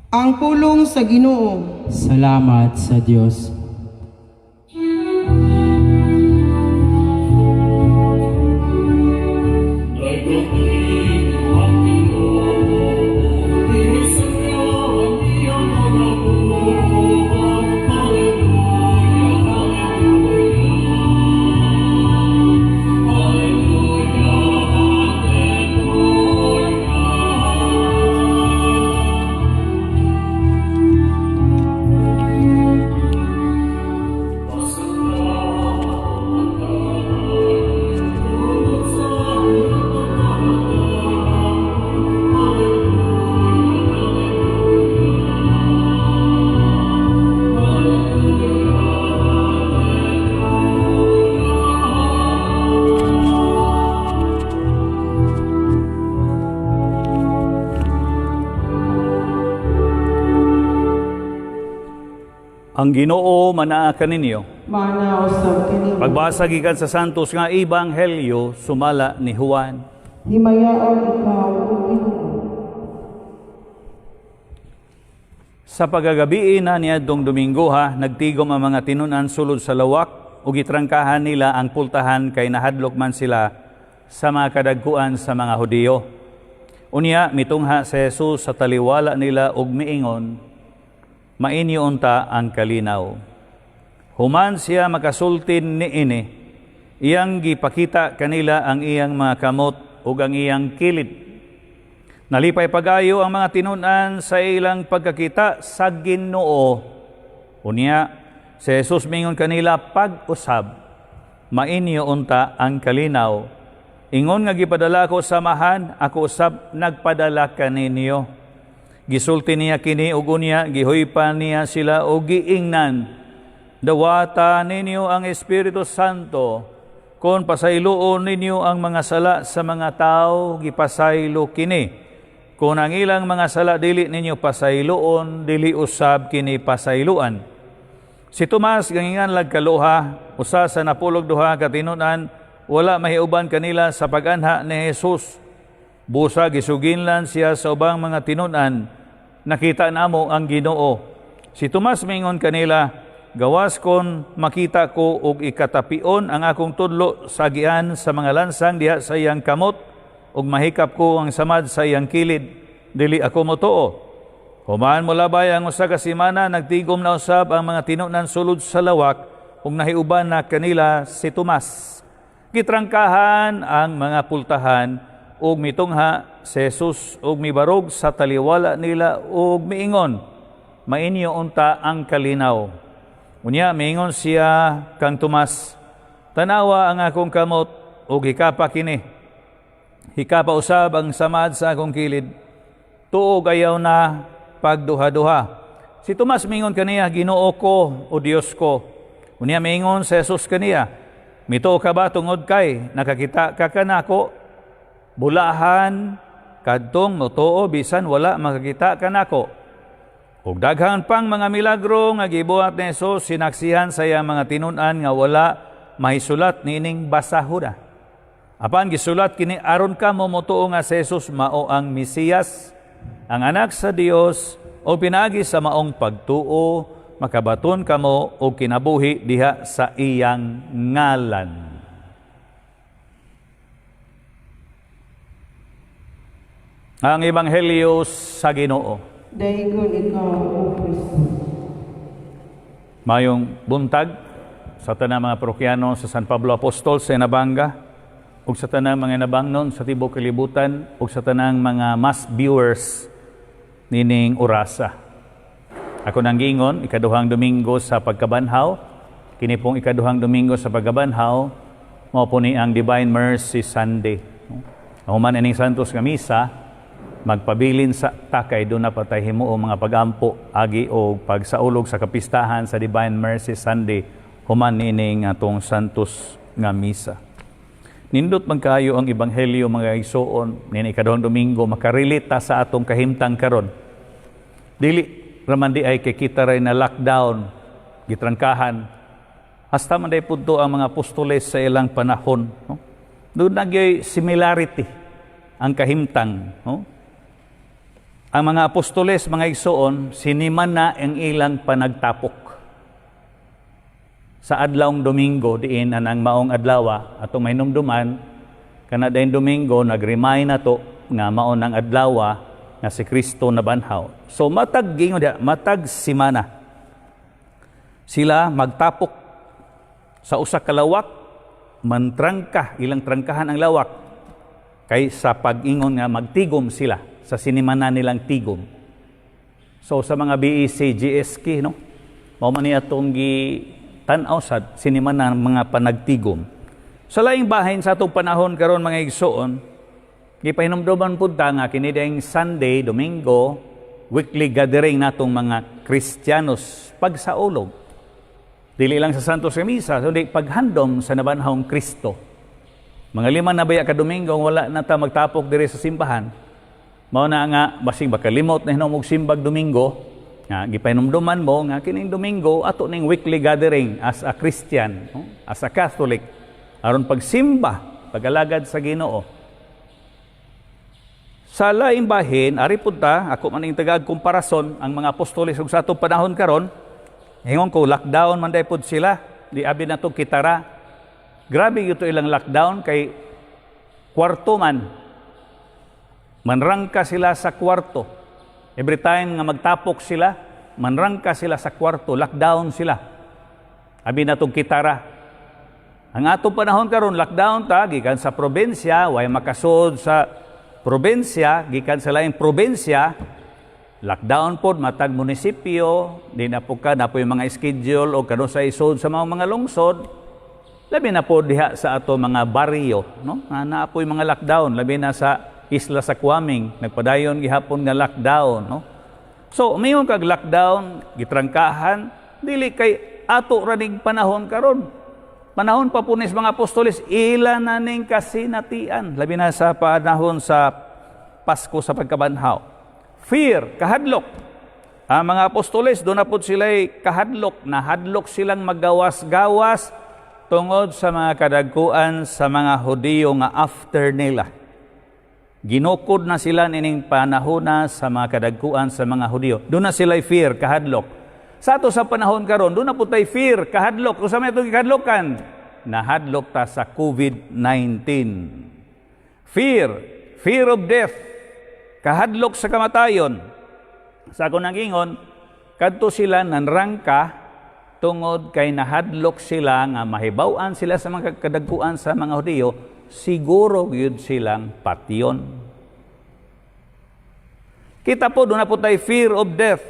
Ang pulong sa Ginoo. Salamat sa Dios. Ang Ginoo manaa kaninyo. Mana usab kanimo. Pagbasa gikan sa Santos nga Ebanghelyo sumala ni Juan. Himayaon ikaw, O Ginoo. Sa pagagabii na niadtong Domingo ha, nagtigom ang mga tinun-an sulod sa lawak ug gitrangkahan nila ang pultahan kay nahadlok man sila sa mga kadagkuan sa mga Hudiyo. Unya mitungha si Jesus sa taliwala nila ug miingon, "Mainyo unta ang kalinaw." Human siya makasulti niini, iyang gipakita kanila ang iyang mga kamot ug ang iyang kilid. Nalipay pag-ayo ang mga tinun-an sa ilang pagkakita sa Ginoo. Unya, si Jesus mingon kanila pag-usab, "Mainyo unta ang kalinaw. Ingon nga gipadala ko sa Amahan, ako usab nagpadala kaninyo." Gisulti niya kini ug unya gihuypan niya sila og giingnan, "Dawata ninyo ang Espiritu Santo. Kung pasayloon ninyo ang mga sala sa mga tao, gipasaylo kini. Kung ang ilang mga sala dili ninyo pasayloon, dili usab kini pasayloan." Si Tomas gangingan lag kaluha, usa sa 12 ka tinun-an, wala mahiuban kanila sa pag-anha ni Jesus. Busa gisuginlan siya sa ubang mga tinun-an, "Nakita namo ang Ginoo." Si Tomas mingon kanila, "Gawas kon makita ko og ikatapion ang akong tudlo sa agian sa mga lansang diha sa iyang kamot ug mahikap ko ang samad sa iyang kilid, dili ako motuo." Human molabay ang 1 ka semana, nagtigom na usab ang mga tinun-an sulod sa lawak ug nahiuban na kanila si Tomas. Gitrangkahan ang mga pultahan ug mitungha si Jesus ug mibarog sa taliwala nila ug miingon, "Mainyo unta ang kalinaw." Unya miingon siya kang Tomas, "Tanawa ang akong kamot ug hikapa kini. Hikapa usab ang samad sa akong kilid. Tuo ug ayaw na pagduha-duha." Si Tomas mingon kaniya, "Ginoo ko o Dios ko." Unya miingon si Jesus kaniya, "Mituo ka ba tungod kay nakakita ka kanako? Bulahan kadtong motuo bisan wala makakita kanako." Ug daghan pang mga milagro nga gibuhat ni Jesus sinaksihan sa iyang mga tinun-an nga wala mahisulat niining basahuna. Apan gisulat kini aron kamo motuo nga si Jesus mao ang Mesiyas, ang Anak sa Dios, o pinaagi sa maong pagtuo makabaton kamo og kinabuhi diha sa iyang ngalan. Ang Ebanghelyo sa Ginoo. Daygon ikaw, O Kristo. Mayong buntag sa tanang mga parokyano sa San Pablo Apostol sa Inabanga ug sa tanang mga Inabangnon sa tibuok kalibutan ug sa tanang mga mass viewers nining orasa. Ako nang giingon, ikaduhang Domingo sa pagkabanhaw. Kini pong ikaduhang Domingo sa pagkabanhaw, mao po ni ang Divine Mercy Sunday. Human ining Santos nga Misa, magpabilin sa takay doon na patay himuo mga pagampo agi o pagsaulog sa kapistahan sa Divine Mercy Sunday human nining atong Santos nga Misa. Nindot man kayo ang ebanghelyo, mga igsoon, nini ikaduhang Domingo, makarelate ta sa atong kahimtang karon. Dili raman di ay kay kita ray na lockdown, gitrangkahan. Hasta man day pudto ang mga apostoles sa ilang panahon, no? Doon nagyoy similarity ang kahimtang, no? Ang mga apostoles, mga igsoon, siniman na ang ilang panagtapok. Sa adlawng Domingo, diin anang maong adlawa, atong mahinumduman, kana dayon Domingo, nag-remind na to nga maon ang adlawa nga si Kristo nabanhaw. So matag gingon diha, matag simana. Sila magtapok sa usa ka lawak, mantrangka, ilang trangkahan ang lawak, kay sa pag-ingon nga magtigom sila sa sinimana nilang tigom. So sa mga BEC, GSK, no? Mao man ni atong gi-tan-aw sa sinimana mga panagtigom. Sa laing bahin sa atong panahon karon, mga igsoon, gipahinumduman pud ta nga kini dayong Sunday, Domingo, weekly gathering natong mga Kristiyanos pagsaulog. Dili lang sa Santos nga Misa, kundi paghandom sa nabanhawng Kristo. Mga 5 na baya ka Domingo wala na ta magtapok diri sa simbahan. Mao na nga basig makalimot na hinom og simbag Domingo, nga gipahinumduman mo nga kining Domingo ato ning weekly gathering as a Christian, no? As a Catholic, aron pagsimba, pagalagad sa Ginoo. Sa laing bahin, ari pud ta, ako man ning tagag komparason ang mga apostoles ug sa atong panahon karon, ingon ko lockdown man day pud sila, di abi na to kitara. Grabe gyud to ilang lockdown kay kwarto man. Manrangka sila sa kwarto. Every time nga magtapok sila, manrangka sila sa kwarto, lockdown sila. Abi na tong kitara. Ang atong panahon karon lockdown ta gikan sa probinsya, way makasud sa probinsya, gikan sa laing probinsya, lockdown pod matag munisipyo, di na po ka na po yung mga schedule o kanus-a isod sa mga lungsod. Labi na po diha sa ato mga baryo, no? Na naa po yung mga lockdown, labi na sa isla sa Kwaming, nagpadayon gihapon nga lockdown, no? So, umiyon kag lockdown, gitrangkahan, dili kay ato ra ning panahon karon. Panahon pa po ni mga apostoles, ila na ning kasinatian, labi na sa panahon sa Pasko sa pagkabanhaw. Fear, kahadlok. Ang mga apostoles, doon na po sila'y kahadlok, nahadlok silang magawas-gawas tungod sa mga kadagkuan sa mga Hudiyo nga after nila. Ginukod na sila nining panahona sa mga kadagkuan sa mga Hudiyo. Doon na sila'y fear, kahadlok. Sa ato sa panahon karon, doon na po tayo fear, kahadlok. Kung sa may itong kahadlokan, nahadlok ta sa COVID-19. Fear, fear of death, kahadlok sa kamatayon. Sa ako nang ingon, kadto sila nanrangka tungod kay nahadlok sila nga mahibaw-an sila sa mga kadagkuan sa mga Hudiyo, siguro gyud silang patyon. Kita po, doon na po tayo fear of death.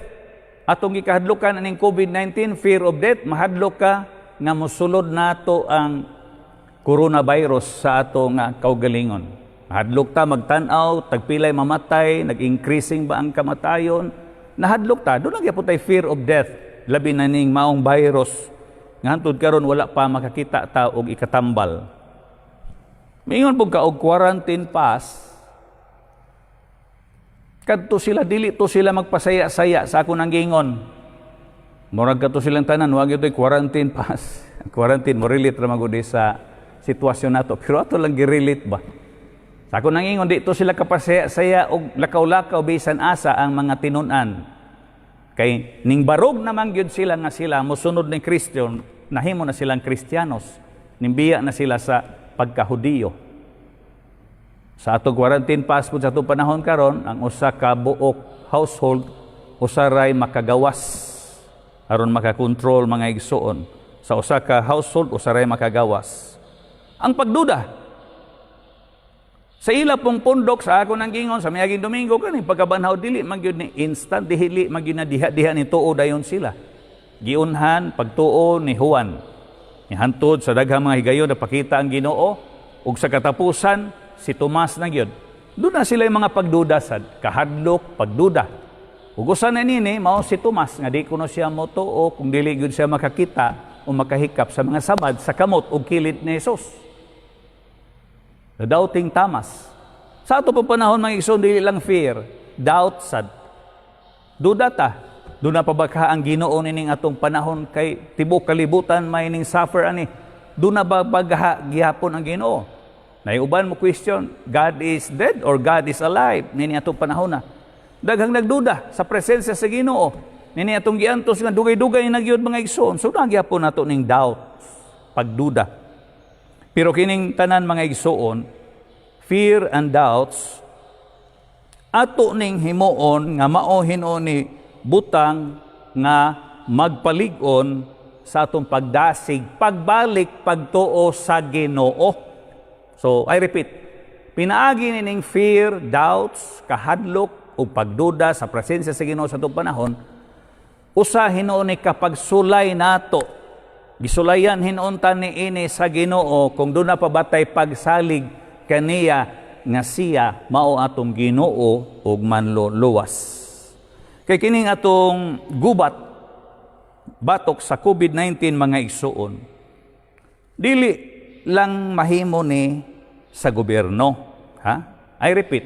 Atong gikahadlukan aning COVID-19, fear of death, mahadlok ka nga mosulod nato ang coronavirus sa ato nga kaugalingon. Mahadlok ta magtan-aw, tagpilay mamatay, nag-increasing ba ang kamatayon? Nahadlok ta, duna gyapon tay fear of death. Labi na ning maong virus nga hantod karon wala pa makakita ta og ikatambal. Mingon pud ka og quarantine pass, kadto sila, dili to sila magpasaya-saya sa ako nang gingon. Murag kadto silang tanan, wa gyud quarantine pass. Quarantine mo relate ra magud sa sitwasyon nato, pero ato lang gi-relate ba. Sa ako nang ingon, dito sila kapasaya-saya og lakaw-lakaw bisan asa ang mga tinun-an. Kay ning barog naman gyud sila nga sila mosunod ni Kristo, nahimo na silang Kristiyanos. Nimbiya na sila sa pagkahudiyo. Sa ato quarantine pass po sa atong panahon karon, ang usa ka buok household, usa ray makagawas aron makakontrol, mga igsuon. Sa usa ka household, usa ray makagawas. Ang pagduda sa ila pong pundok, sa ako nang gingon sa miaging Domingo, kani pagkabanhaw dili man gyud ni instant, dili man gyud na diha-diha ni tuo dayon sila. Giunhan pagtuo ni Juan. Nihantod sa daghang mga higayon napakita ang Ginoo, ug sa katapusan si Tomas na gyud. Duna na sila yung mga pagduda sad, kahadlok, pagduda. Ug usa na nini mao si Tomas nga di kuno siya motuo kung dili gyud siya makakita o makahikap sa mga samad sa kamot ug kilid ni Jesus. The doubting Thomas. Sa ato pa panahon, mga igsoon, dili lang fear, doubt sad. Duda ta. Duna pa ba ka ang Ginoo nining atong panahon kay tibok kalibutan may ning suffer ani? Duna ba bagha gihapon ang Ginoo? Naiuban mo question, God is dead or God is alive nini atong panahon na. Daghang nagduda sa presensya sa Ginoo. Nini atong giantos nga dugay-dugay na gyud, mga igsoon. So na gyapon nato ning doubt, pagduda. Pero kining tanan, mga igsoon, fear and doubts, ato ning himuon nga mao hinuon ni butang nga magpalig-on sa atong pagdasig, pagbalik, pagtuo sa Ginoo. So, I repeat, pinaagi nining fear, doubts, kahadlok o pagduda sa presensya sa Ginoo sa atong panahon, usa hinuon ni kapagsulay nato. Gisulayan hinuon ta ni ini sa Ginoo kung duna pa batay pagsalig kaniya nga siya mao atong Ginoo ug manluluwas. Kay kining atong gubat batok sa COVID-19, mga igsuon, dili lang mahimo ni sa gobyerno, ha? I repeat,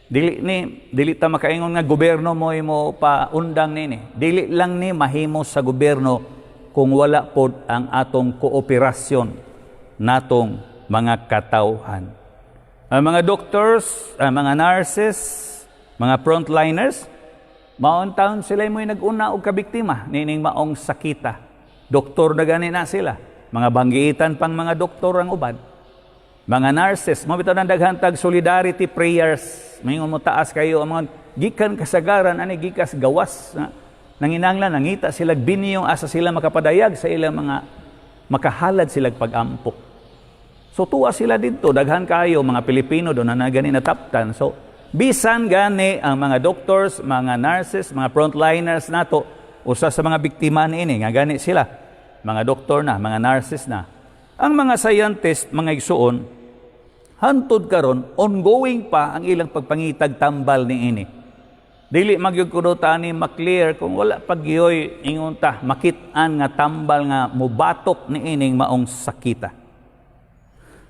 dili ni dili ta makaingon nga gobyerno mo mo paundang nini. Dili lang ni mahimo sa gobyerno kung wala pod ang atong kooperasyon natong mga katawhan. Ang mga doctors, ang mga nurses, mga frontliners, maon taon sila mo'y nag-una og kabiktima nining maong sakita. Doktor na gani na sila. Mga banggiitan pang mga doktor ang uban. Mga nurses, mo bitaw nang daghan tag solidarity prayers. Maingon mo taas kayo ang mga gikan kasagaran ani gikas gawas na nanginanglan nangita sila biniyong asa sila makapadayag sa ilang mga makahalad sila pag-ampo. So tuwa sila didto, daghan kayo mga Pilipino duna na gani nataptan. So bisan gani ang mga doctors, mga nurses, mga frontliners nato, usa sa mga biktima niini nga gani sila, mga doktor na, mga nurses na. Ang mga scientist, mga igsuon, hantod karon ongoing pa ang ilang pagpangitag tambal niini. Dili magyud kuno ta ni maklear kung wala pagyoy ingon ta makit-an nga tambal nga mubatok niining maong sakita.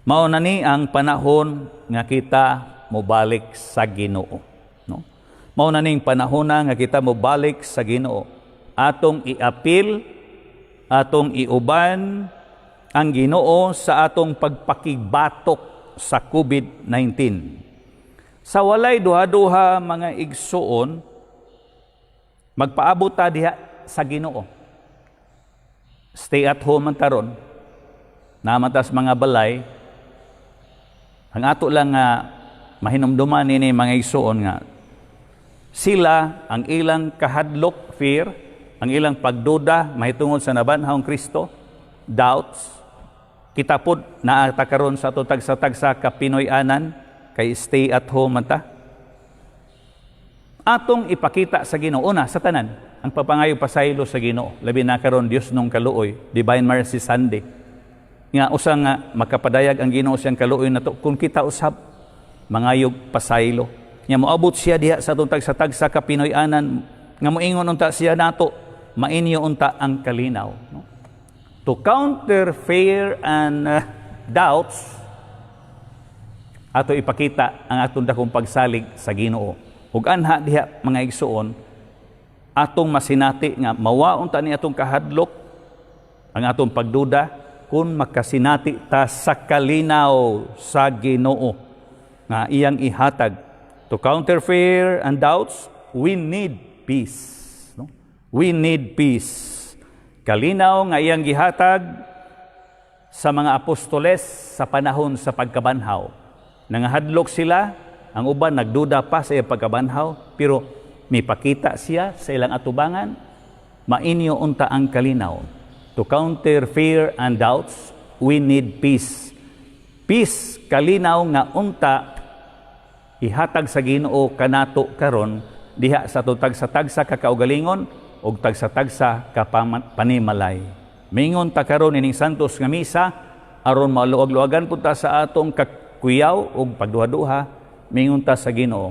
Mao na ni ang panahon nga kita mobalik sa Ginoo, no? Mao na ning panahon na nga kita mobalik sa Ginoo. Atong iapil, atong iuban ang Ginoo sa atong pagpakigbatok sa COVID-19. Sa walay duha-duha, mga igsuon, magpaabot ta diha sa Ginoo. Stay at home man karon. Namatas mga balay. Ang ato lang nga mahinumduman nini, mga igsuon, nga sila ang ilang kahadlok, fear, ang ilang pagduda mahitungod sa nabanhawng Kristo, doubts, kita pod naa ta karon sa ato tagsa-tagsa ka Pinoy-anan kay stay at home man ta. Atong ipakita sa Ginoo una sa tanan. Ang pagpangayo pasaylo sa Ginoo, labi na karon Dios nung kaluoy, Divine Mercy Sunday. Nga usa nga makapadayag ang Ginoo siyang kaluoy nato kung kita usab mangayog pasaylo. Nga moabot siya diha sa atong tagsa-tagsa ka Pinoy-anan nga moingon unta siya nato, "Mainyo unta ang kalinaw," no? To counter fear and doubts, ato ipakita ang atong dakong pagsalig sa Ginoo. Ug anha diha, mga igsuon, atong masinati nga mawa unta ni atong kahadlok, ang atong pagduda, kung makasinati ta sa kalinaw sa Ginoo nga iyang ihatag. To counter fear and doubts, we need peace, no? We need peace. Kalinaw nga iyang gihatag sa mga apostoles sa panahon sa pagkabanhaw. Nangahadlok sila, ang uban nagduda pa sa iyang pagkabanhaw, pero mipakita siya sa ilang atubangan, "Mainyo unta ang kalinaw." To counter fear and doubts, we need peace. Peace, kalinaw nga unta ihatag sa Ginoo kanato karon diha sa atong tagsa-tagsa ka kaugalingon ug tagsa-tagsa ka panimalay. Mingon ta karon ining santos nga misa aron maluwag-luwagan pud ta sa atong kakuyaw ug pagduha-duha, mingon ta sa Ginoo,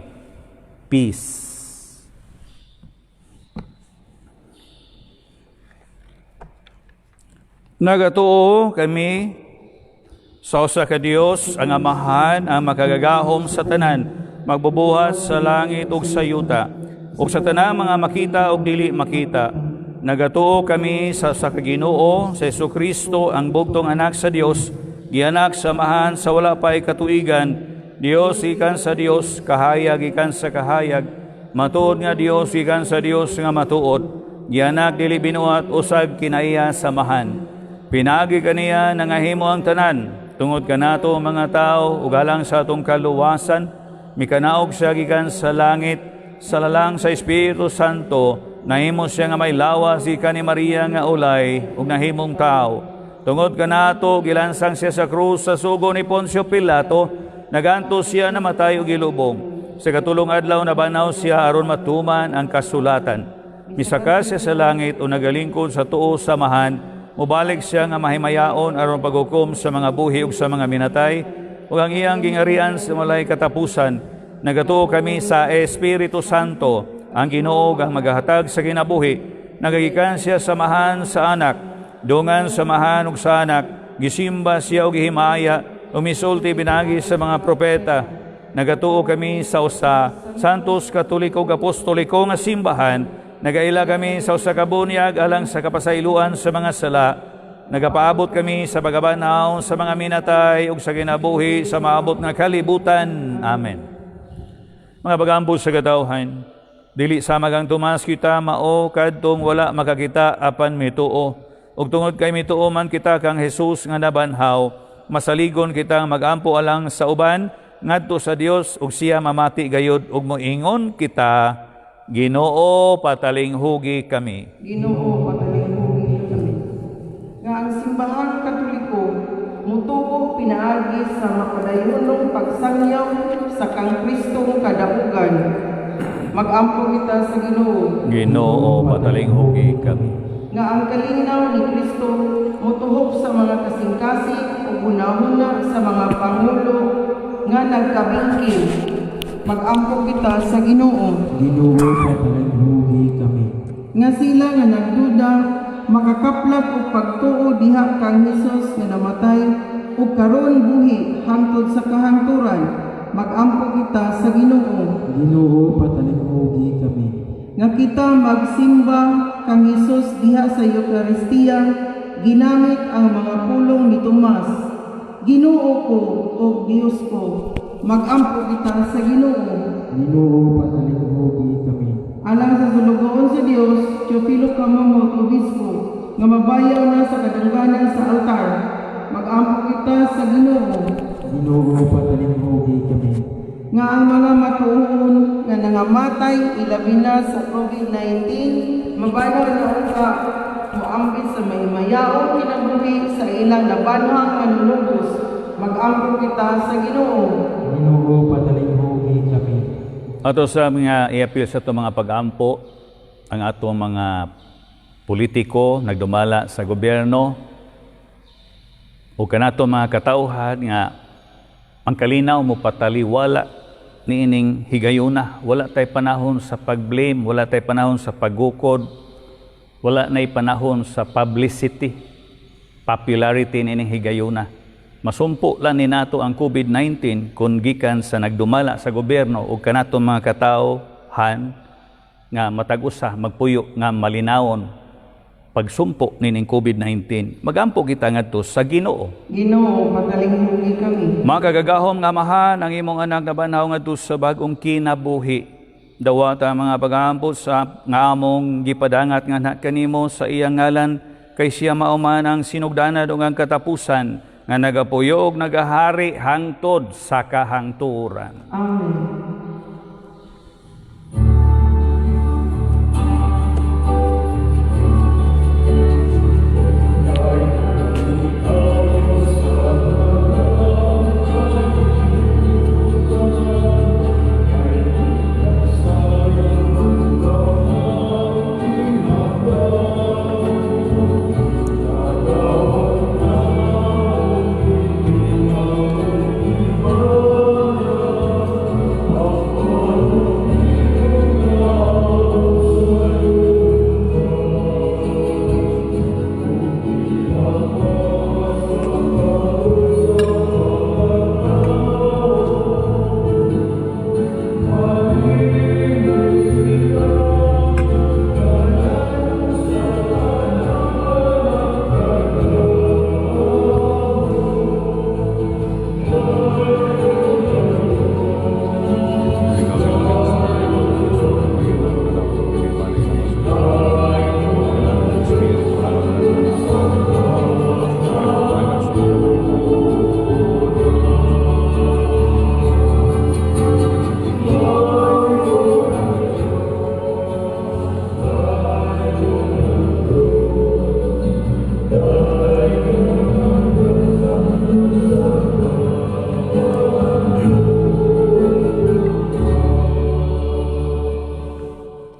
peace. Nagatuo kami sa usa ka Dios, ang Amahan, ang makagagahom sa tanan, magbubuhat sa langit ug sa yuta, ug sa tanang mga makita ug dili makita. Nagatuo kami sa usa ka Ginoo, sa Hesukristo, ang bugtong anak sa Dios, gianak sa Amahan sa wala pa'y katuigan, Dios gikan sa Dios, kahayag gikan sa kahayag, matuod nga Dios gikan sa Dios nga matuod, gianak, dili binuhat, usab kinaiya sa Amahan. Pinaagi kaniya nangahimo ang tanan. Tungod kanato mga tao ug alang sa atong kaluwasan, mikanaog siya gikan sa langit sa lalang sa Espiritu Santo, nahimo siya nga may lawas gikan ni Maria nga ulay ug nahimong tao. Tungod kanato gilansang siya sa krus sa sugo ni Poncio Pilato, nagantos siya, namatay ug gilubong. Sa katulong adlaw nabanhaw siya aron matuman ang kasulatan. Misaka siya sa langit o nagalingkod sa tuo sa Amahan. Mubalik siya nga mahimayaon aron paghukom sa mga buhi ug sa mga minatay, ug ang iyang gingarian sa walay katapusan. Nagatuo kami sa Espiritu Santo, ang Ginoo ang magahatag sa kinabuhi. Nagagikan siya sa Amahan sa Anak. Dungan sa Amahan ug sa Anak, gisimba siya ug gihimaya, misulti pinaagi sa mga propeta. Nagatuo kami sa usa Santos, Katoliko ug Apostoliko nga simbahan. Nagaila kami sa usa ka bunyag alang sa kapasayloan sa mga sala. Nagapaabot kami sa pagkabanhaw sa mga minatay ug sa kinabuhi sa maabot nga kalibutan. Amen. Mga pagampo sa katawhan, dili sama kang Tomas, kita mao kadtong wala makakita apan mituo. Ug tungod kay mituo man kita kang Jesus nga nabanhaw, masaligon kitang magampo alang sa uban ngadto sa Dios ug siya mamati gayud ug moingon kita, "Ginoo, patalinghugi kami." Ginoo, patalinghugi kami. Nga ang Simbahang Katoliko mutubo pinaagi sa mapadayonong pagsangyaw sa kang Kristong kadaugan. Magampo kita sa Ginoo. Ginoo, patalinghugi kami. Nga ang kalinaw ni Kristo motuhop sa mga kasing-kasing ug hunahuna sa mga pangulo nga nagkabingkin. Magampo kita sa Ginoo. Ginoo, patalinghugi kami. Nga sila nga nagduda makakaplat og pagtuo diha kang Hesus nga namatay ug karon buhi hangtod sa kahangturan. Magampo kita sa Ginoo. Ginoo, patalinghugi kami. Nga kita magsimba kang Hesus diha sa Eukaristiya ginamit ang mga pulong ni Tomas, "Ginoo ko ug Dios ko." Magampo kita sa Ginoo. Ginoo, patalinghugi kami. Alang sa sulugoon sa Dios, Teofilo Camomot, Obispo, nga mabayaw na sa kadungganan sa altar. Magampo kita sa Ginoo. Ginoo, patalinghugi kami. Nga ang mga matuon nga nangamatay ilabi na sa COVID-19 mabanhaw na unta moambit sa mahimayaong kinabuhi sa ilang nabanhang Manunubos. Magampo kita sa Ginoo. Ginoo, patalinghugi kami. Ato sa mga iapil sa itong mga pag-ampo, ang atong mga politiko nagdumala sa gobyerno o kanato mga katawhan nga ang kalinaw mo pataliwala niining higayuna. Wala tay panahon sa pag-blame, wala tay panahon sa paggukod, wala na'y panahon sa publicity, popularity niining higayuna. Masumpo lang ni nato ang COVID-19 kung gikan sa nagdumala sa gobyerno o kanato mga katawhan nga matag usa magpuyo nga malinawon pagsumpo nining COVID-19. Magampo kita ngadto sa Ginoo. Ginoo, patalinghugi kami. Makagagahom nga Amahan ang imong anak nabanhaw ngadto sa bag-ong kinabuhi. Dawata ang mga pagampo sa nga among gipadangat nga anak kanimo sa iyang ngalan, kay siya mao man ang sinugdanan ug ang katapusan nga nagapuyo ug nagahari hangtod sa kahangturan. Amen.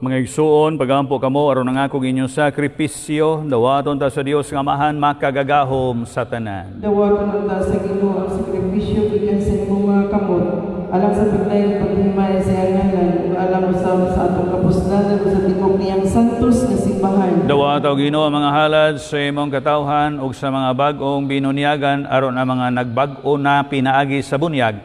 Mga igsuon, pagampo kamo aron ang akong inyong sakripisyo, dawaton ta sa Dios nga Amahan makagagahom sa tanan. Dawaton unta sa Ginoo ang sakripisyo gikan sa imong mga kamot, alang sa pagdayon paghimaya sa iyang ngalan ug alang usab sa atong kapuslanan ug sa tingog niyang santos nga simbahan. Dawata o Ginoo ang mga halad sa imong katawhan ug sa mga bag-ong binunyagan aron ang mga nagbag-o na pinaagi sa bunyag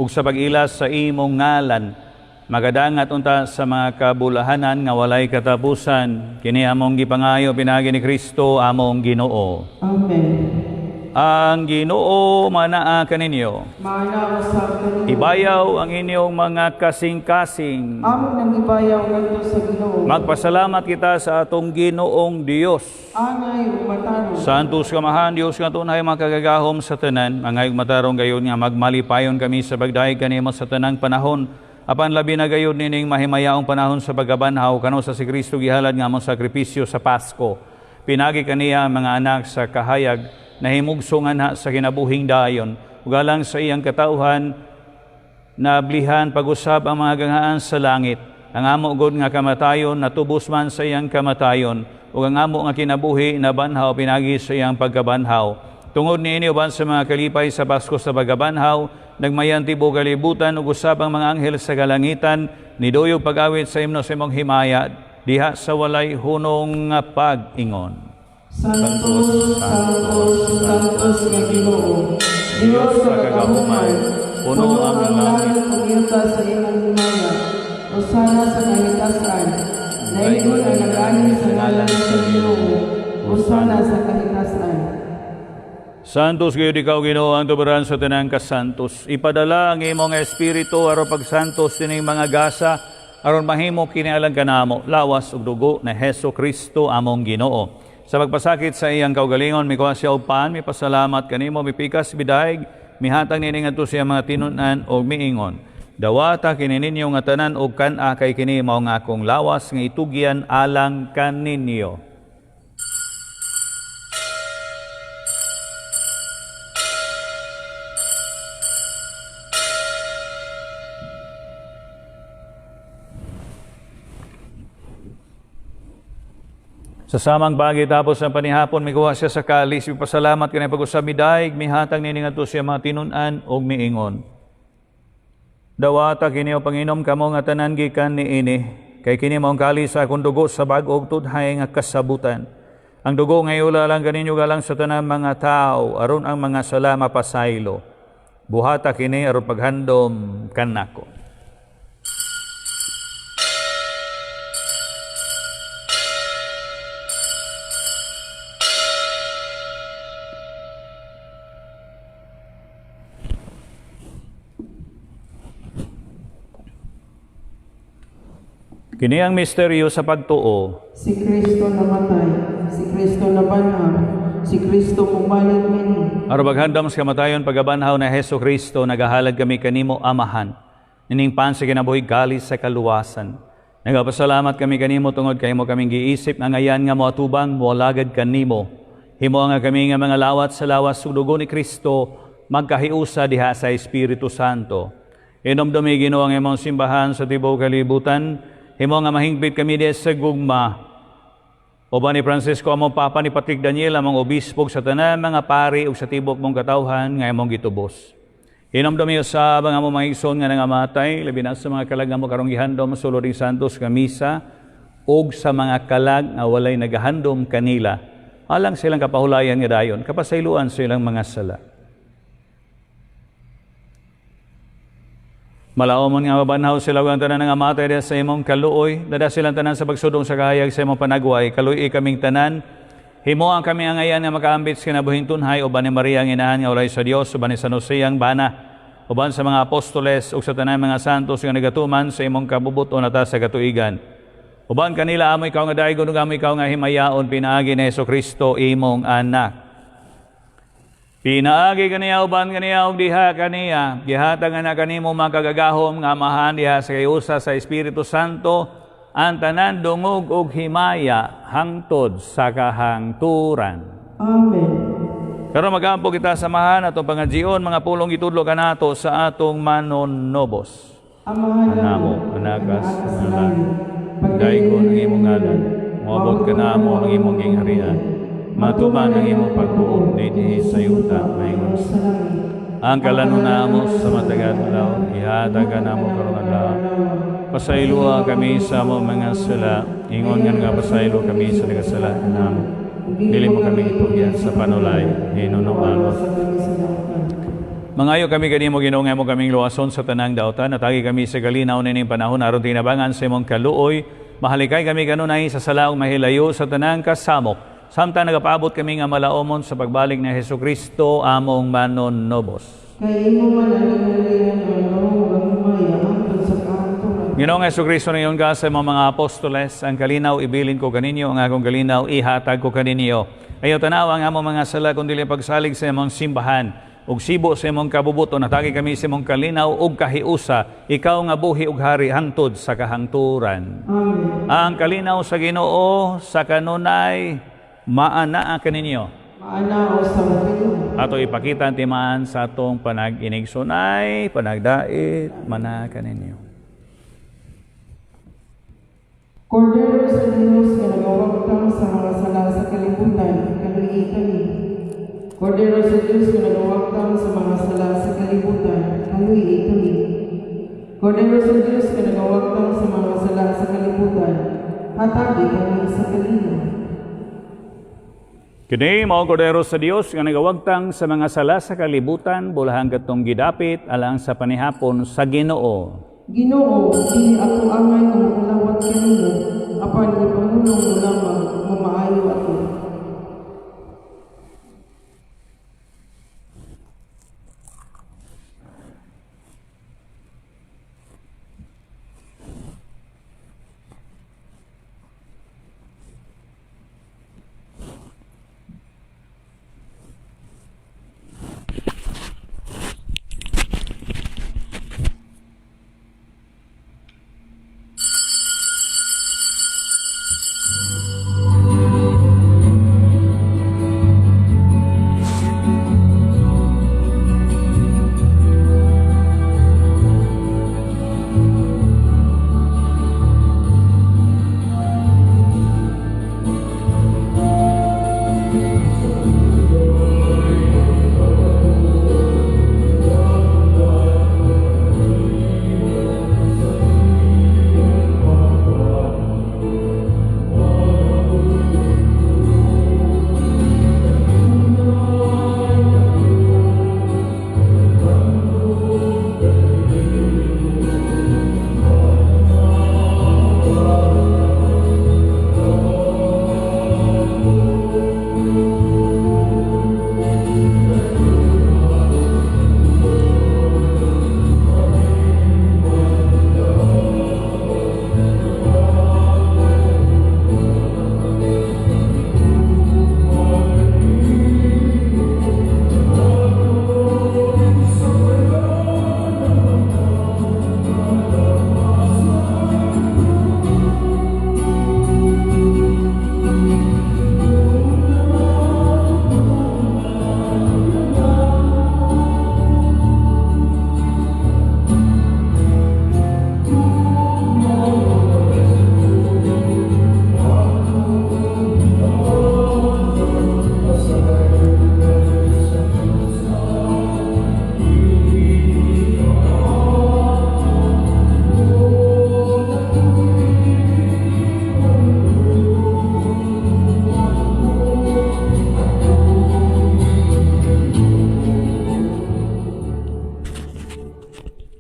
ug sa pag-ilas sa imong ngalan. Magadangat unta sa mga kabulahanan nga walay katapusan. Kini among gipangayo pinaagi ni Kristo among Ginoo. Amen. Ang Ginoo manaa kaninyo. Maana usab kanimo. Ibayaw ang inyong mga kasing-kasing. Among nang ibayaw ngadto sa Ginoo. Magpasalamat kita sa atong Ginoong Dios. Angay ug matarong. Santos Kamahan, Diyos nga tunay makagagahom sa tanan, mga matarong gayon nga magmalipayon kami sa pagdayeg kanimo sa tanang panahon. Apan labi na gayon nining mahimayaong panahon sa pagkabanhaw kano sa si Kristo gihalad nga among sakripisyo sa Pasko. Pinagi kaniya ang mga anak sa kahayag nahimugso nga sa kinabuhing dayon. Ugalang sa iyang katauhan, naablihan pag-usab ang mga ganghaan sa langit. Ang amo gud nga kamatayon natubos man sa iyang kamatayon, ug ang amo nga kinabuhi nabanhaw pinagi sa iyang pagkabanhaw. Tungod niini uban sa mga kalipay sa Pasko sa pagkabanhaw, nagmayan tibuok kalibutan ug usab ang mga anghel sa kalangitan, niduyog pag-awit sa imno sa imong himaya diha sa walay hunong nga pag-ingon. Santos, Santos, Santos nga Ginoo, Dios sa kagahuman, puno ang langit ug yuta sa imong himaya. Hosana sa kahitasan. Daygon ang nag-ani sa ngalan sa Ginoo. Hosana sa kahitasan. Santos gayud ikaw Ginoo ang tuburan sa tanang kasantos. Ipadala ang imong espiritu aron pagsantos sining mga gasa aron mahimo kini alang kanamo lawas ug dugo na Hesus Kristo among Ginoo. Sa pagpasakit sa iyang kaugalingon mikuha siya og pan, mipasalamat kanimo, mipikas midayeg, mihatag niini ngadto sa iyang mga tinun-an og miingon: Dawata kini ninyo nga tanan og kan-a, kay kini mao nga akong lawas nga itugyan alang kaninyo. Sa samang bagay tapos ang panihapon, mikuha siya sa kalis, mipasalamat kanay pag-usab midaig, mihatag niini ngadto siya mga tinun-an ug miingon. Dawata kini o panginom kamo nga tanan gikan niini, kay kini mao ang kalis sa akong dugo sa bag-ong tudhay nga kasabutan. Ang dugo nga iula lang kaninyo galang sa tanan mga tao, aron ang mga sala mapasaylo. Buhata kini aron paghandom kanako. Kini ang misteryo sa pagtuo. Si Kristo namatay, si Kristo nabanhaw, si Kristo mubalik mini. Aron paghandom sa kamatayon pagkabanhaw na Hesus Kristo, nagahalad kami kanimo Amahan. Ining pan sa kinabuhi kalis sa kaluwasan. Nagapasalamat kami kanimo tungod kay mo kaming giisip nga ngayan nga moatubang moalagad kanimo. Himo nga kami nga mga lawat sa lawas ug dugo ni Kristo magkahiusa diha sa Espiritu Santo. Inomdumi Ginoo ang imong simbahan sa tibuok kalibutan. Himo nga mahingpit kami diha sa gugma. Uban ni Francisco among Papa, ni Patrick Daniel among obispo, sa tanan mga pari ug sa tibok mong katawhan nga imong gitubos. Hinumdumi usab ang among mga igsoon nga nangamatay, labi na sa mga kalag nga mo karong gihandom sa sulod Santos nga misa ug sa mga kalag nga walay nagahandom kanila alang silang kapahulayan nga dayon, kapasayloan sa ilang mga sala. Malaomon nga mabanhaw sila ug ang tanan nga matay diha sa imong kaluoy, dada silang tanan sa pagsudong sa kahayag sa imong panagway, kaluoy kaming tanan. Himo ang kami angayan nga makaambit sa kinabuhing tunhay uban ni Maria ang inahan nga ulay sa Dios, uban ni San Jose ang bana, uban sa mga apostoles ug sa tanan mga santos nga nagatuman sa imong kabubuton ata sa katuigan. Uban kanila amo ikaw nga daygon ug amo ikaw nga himayaon pinaagi ni Kristo imong anak. Pinaagi kaniya uban kaniya ug diha kaniya gihatag na kanimo mga kagagahom nga amahan diha sa kayusa sa Espiritu Santo ang tanan dungog ug himaya hangtod sa kahangturan. Amen. Karon magampo kita samahan atong pangajion mga pulong gitudlo kanato sa atong manonobos. Amahan Namo, anakas, sa langit, daygon ang imong ngalan, moabot ka namo ang imong gingharian, matuman ang imong pagbuot dinhi sa yuta maingon sa langit. Ang kalanon namo sa matag adlaw, ihatag namo karong adlaw. Pasayloa kami sa among mga sala, ingon nga nagapasaylo kami sa nagasala kanamo. Dili mo kami itugyan sa panulay, hinunoan mo. Sa kami sa langit. Mangayo kami kanimo Ginoo nga mo kaming luwason sa tanang dautan, natagi kami sa kalinaw nining panahon aron tinabangan sa imong kaluoy. Mahalikay kami kanunay sa salaong mahilayo sa tanang kasamok. Samtang nagapaabot kami nga malaomon sa pagbalik ni Hesus Kristo among manonobos. Kay imo man ang gingharian ang gahom ug ang himaya hangtod sa kahangturan. Ginoong Hesukristo, ngayon ka sa imong mga apostoles, ang kalinaw ibilin ko kaninyo, ang akong kalinaw ihatag ko kaninyo. Ayaw tanawa ang among mga sala kundi ang pagsalig sa imong simbahan ug sibo sa imong kabubuton, natagi kami sa imong kalinaw ug kahiusa, ikaw nga buhi ug hari hangtod sa kahangturan. Amen. Ang kalinaw sa Ginoo sa kanunay maanaa kaninyo. Maana usab kanimo. Ato ipakita ang timaan sa atong panag-inigsunay, panagdait, mana kaninyo. Kordero sa Dios nga nagawagtang sa mga sala sa kalibutan, kaluyi kami. Kordero sa Dios nga nagawagtang sa mga sala sa kalibutan, kaluyi kami. Kordero sa Dios nga nagawagtang sa mga sala sa kalibutan, hatagi kami sa kalinaw. Kini mao ang kordero sa Dios nga nagawagtang sa mga sala sa kalibutan, bulahang katong gidapit alang sa panihapon sa Ginoo. Ginoo, dili ako angay nga mokalawat kanimo, apan ipangulong mo lamang mamaayo ako.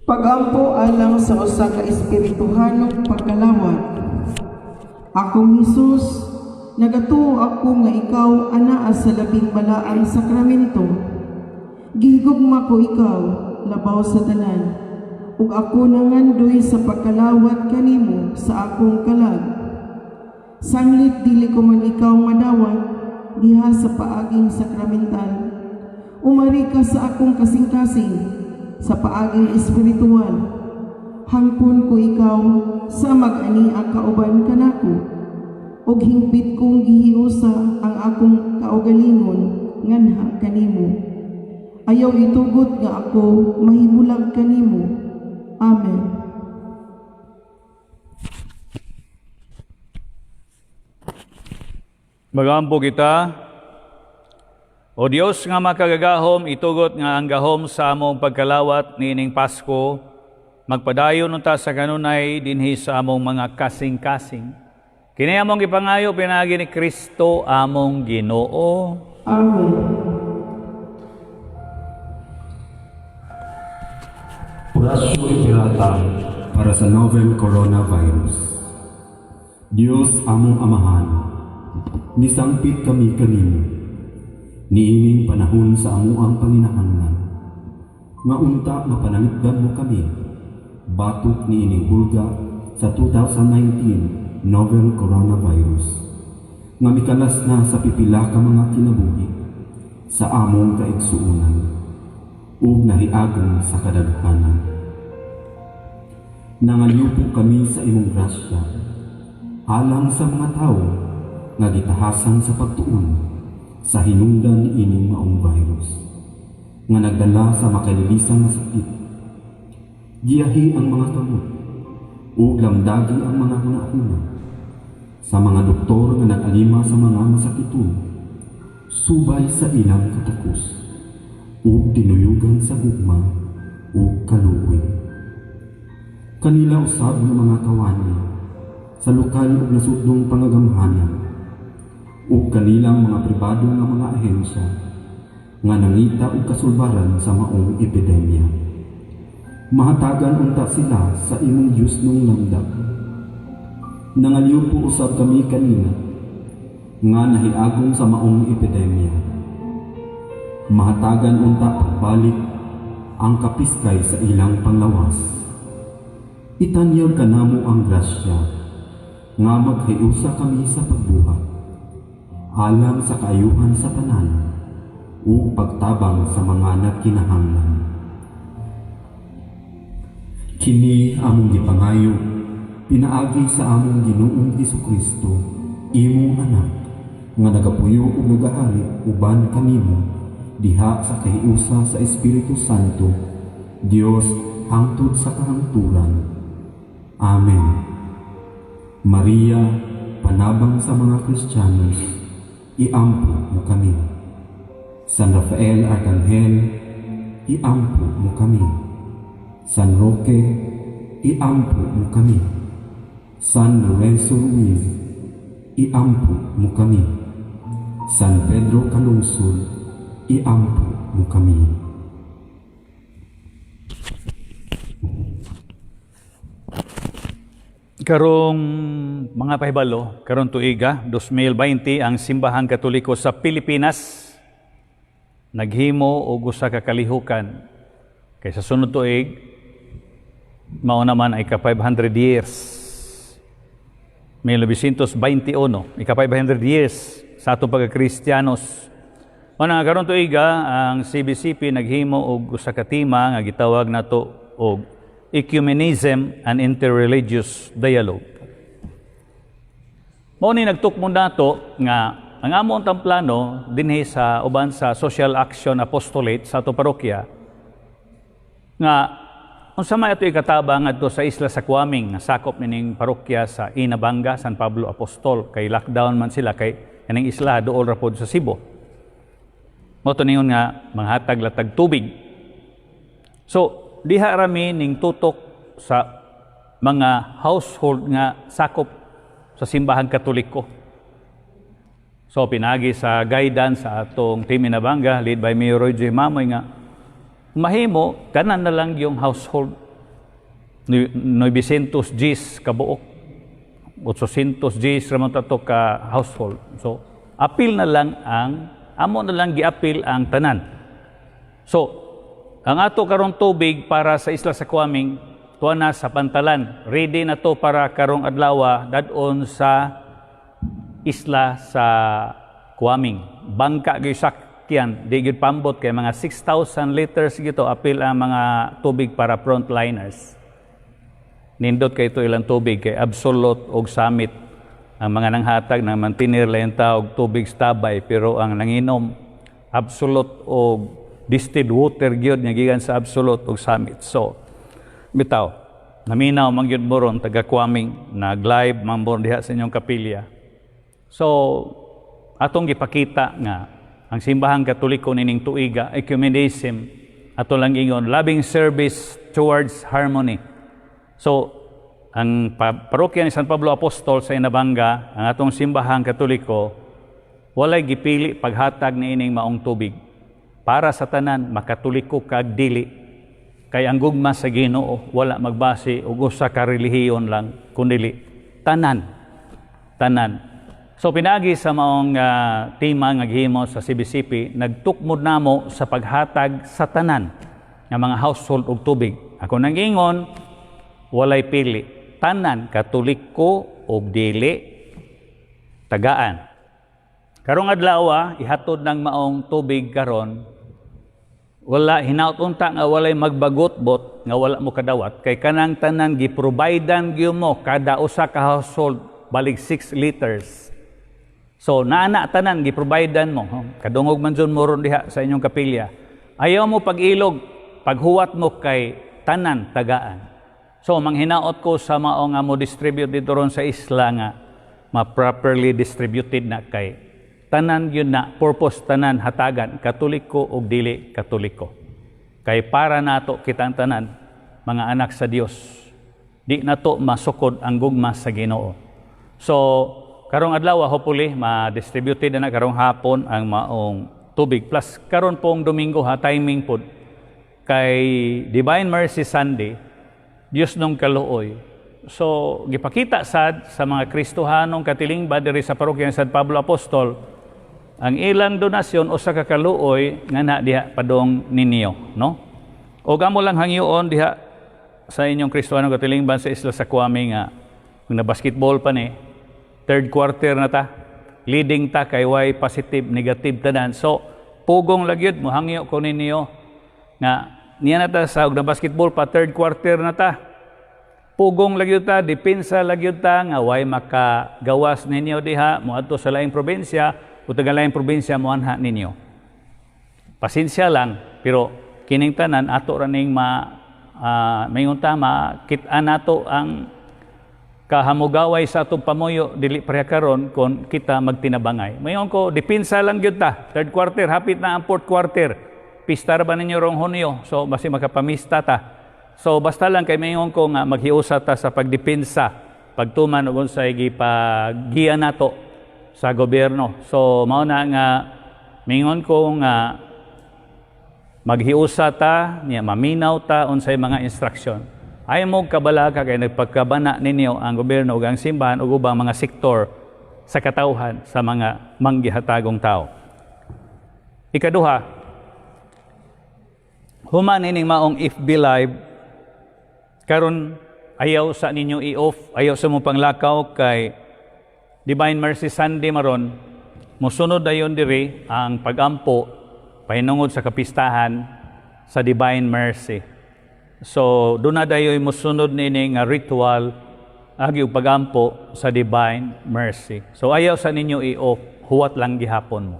Pagampo alang sa usa ka espirituhanong pagkalawat. Akong Hesus, nagatuo ako nga ikaw anaa sa Labing Balaang Sakramento. Gihigugma ko ikaw labaw sa tanan, ug ako nangandoy sa pagkalawat kanimo sa akong kalag. Sanglit dili ko man ikaw madawat diha sa paaging sakramental, umari ka sa akong kasing-kasing sa paaging espiritual. Hangpon ko ikaw sa mag-ania kauban kanako, ug hingpit kong gihiusa ang akong kaugalingon nganha kanimo. Ayaw itugot nga ako mahibulag kanimo. Amen. Magampo kita. O Dios nga makagagahom, itugot nga ang gahom sa among pagkalawat niining Pasko, magpadayon unta sa kanunay dinhi sa among mga kasing-kasing. Kini among gipangayo pinaagi ni Kristo among Ginoo. Amen. Orasyo Pirata para sa novel coronavirus. Diyos among Amahan, nisangpit kami kanimo, niining panahon sa amuang panginahanglan, nga unta mapanalipdan mo kami, batok niining hulga sa 2019 novel coronavirus, nga mikalas na sa pipila ka mga kinabuhi sa among kaigsuonan, ug nahiagom sa kadaghanan. Nangaliupo kami sa imong grasya, alang sa mga tawo nga gitahasan sa pagtuon sa hinungdan ining maong virus, nga nagdala sa makalilisan nga sakit. Giyahi ang mga kamot, ug lamdagi ang mga hunahuna sa mga doktor nga nag-alima sa mga masakiton, subay sa ilang katakos, ug tinuyugan sa gugma ug kaluoy. Kanila usab nga mga kawani sa lokal ug nasudnong pangagamhanan, ug kanilang mga pribado nga mga ahensya nga nangita og kasulbaran sa maong epidemya. Mahatagan unta sila sa imong Diyosnong lamdag. Nangaliupo usab kami kanila nga nahiagom sa maong epidemya. Mahatagan unta pagbalik ang kapiskay sa ilang panglawas. Itanyag kanamo ang grasya nga maghiusa kami sa pagbuhat, alang sa kaayuhan sa tanan ug pagtabang sa mga nagkinahanglan. Kini among gipangayo pinaagi sa among Ginoong Hesukristo, imong anak, nga nagapuyo ug nagahari uban kanimo diha sa kahiusa sa Espiritu Santo, Dios hangtod sa kahangturan. Amen. Maria, panabang sa mga Kristiyanos, iampo mo kami. San Rafael Arkanghel, iampo mo kami. San Roque, iampo mo kami. San Lorenzo Ruiz, iampo mo kami. San Pedro Calungsod, iampo mo kami. Karong mga pahibalo, karong tuiga, 2020, ang Simbahang Katoliko sa Pilipinas naghimo og usa ka kalihukan. Kay sa sunod tuig, mao naman ay ka 500 years. 1921, ika 500 years sa atong pagka-Kristiyanos. Mao na nga karon tuiga, ang CBCP naghimo og usa ka tema nga gitawag nato og Ecumenism and Interreligious Dialogue. Mao ni nagtukmon nato nga ang among plano dinhi sa uban sa Social Action Apostolate sa ato parokya nga unsa may ato ikatabang ngadto sa isla sa Cuaming nga sakop nining parokya sa Inabanga, San Pablo Apostol, kay lockdown man sila kay kaning isla duol ra pod sa Cebu. Mao to ningon nga manghatag latag tubig. So diha rami ning tutok sa mga household nga sakop sa Simbahang Katoliko. So pinagi sa guidance sa atong team Inabanga led by Mayor Roy J. Mamoy nga mahimo tanan na lang yung household. 900 Gs kabuok. 800 Gs ra man to ka household. So, apil na lang ang amo na lang giapil ang tanan. So, ang ato karong tubig para sa isla sa Kuaming, tuwa na sa pantalan. Ready na to para karong adlaw dadon sa isla sa Kuaming. Bangka gyud sakyan, di gyud pambot kay mga 6,000 liters gito apil ang mga tubig para frontliners. Nindot kay ito ilang tubig kay Absolute og Summit ang mga nanghatag ng mantinir lang og tubig stabay, pero ang nanginom Absolute og distilled water gyud nga gikan sa Absolute og Summit. So bitaw naminaw man gyud mo ron, taga Kuaming, nag-live man mo diha sa inyong kapilya. So atong gipakita nga ang Simbahang Katoliko nining tuiga, ecumenism, ato lang ingon, loving service towards harmony. So, ang parokya ni San Pablo Apostol sa Inabanga, ang atong Simbahang Katoliko, walay gipili paghatag ni ining maong tubig. Para sa tanan, makatoliko kag dili. Kay ang gugma sa Ginoo wala magbase og usa ka relihiyon lang, kundili tanan. Tanan. So pinagi sa maong tema nga gihimo sa CBCP, nagtukmod namo sa paghatag sa tanan nga mga household og tubig. Ako nang ingon, walay pili. Tanan, Katoliko og dili, tagaan. Karong adlaw, ihatod ng maong tubig karon, wala hinaut unta nga walay magbagot-bot nga wala mo kadawat kay kanang tanan giprovidean gyud mo kada usa ka household balig 6 liters. So naana tanan giprovidean mo. Kadungog man jud mo ron diha sa inyong kapilya. Ayaw mo pag-ilog, paghuwat mo kay tanan tagaan. So manghinaot ko sa mao nga mo distribute dito ron sa isla nga ma-properly distributed na kay tanan yun na purpose, tanan hatagan, Katoliko og dili Katoliko. Kay para nato kitang tanan mga anak sa Dios. Di nato masukod ang gugma sa Ginoo. So karong adlaw, hopefully ma-distributed na karong hapon ang maong tubig, plus karon pong Domingo ha, timing pod kay Divine Mercy Sunday, Dios nung kaluoy. So gipakita sad sa mga Kristohanong katilingban diri sa parokya ni San Pablo Apostol ang ilang donasyon, usa ka kaluoy nga na diha padong ninyo, no? O amo lang hangyoon diha sa inyong Kristohanong katilingban sa isla sa Kuami nga kung na basketball pa ni, third quarter na ta, leading ta kay way positive, negative tanan. So pugong lagyud mo hangyo ko ninyo nga niya na ta sa og na basketball pa, third quarter na ta, pugong lagyud ta, depensa lagyud ta nga way makagawas ninyo diha moadto sa laing probinsya o taga laing probinsya moanha ninyo. Pasensya lang, pero kining tanan ato ra ning ma maingon ta makit-an nato ang kahamugaway sa atong pamuyo, dili pareha karon kon kita magtinabangay. Mayon ko, depensa lang gyud ta. Third quarter, hapit na ang fourth quarter. Pista ra ba ninyo rong Hunyo? So basi makapamista ta. So basta lang kay mayon ko nga maghiusa ta sa pagdepensa, pagtuman og unsay gipagiya nato sa gobyerno. So mao na nga mingon ko nga maghiusa ta niya, maminaw ta unsay mga instruction. Ay mo kabalaka kay nagpagkabana ninyo ang gobyerno ug ang simbahan ug ubang mga sektor sa katawhan sa mga manggihatagong tao. Ikaduha, human ining maong FB Live karon, ayaw sa ninyo i-off, ayaw sa mo panglakaw kay Divine Mercy Sunday maron, musunod dayon diri ang pagampo pahinungod sa kapistahan sa Divine Mercy. So doon na dayoy musunod nini nga ritual agi og pagampo sa Divine Mercy. So ayaw sa ninyo i-off, huwat lang gihapon mo.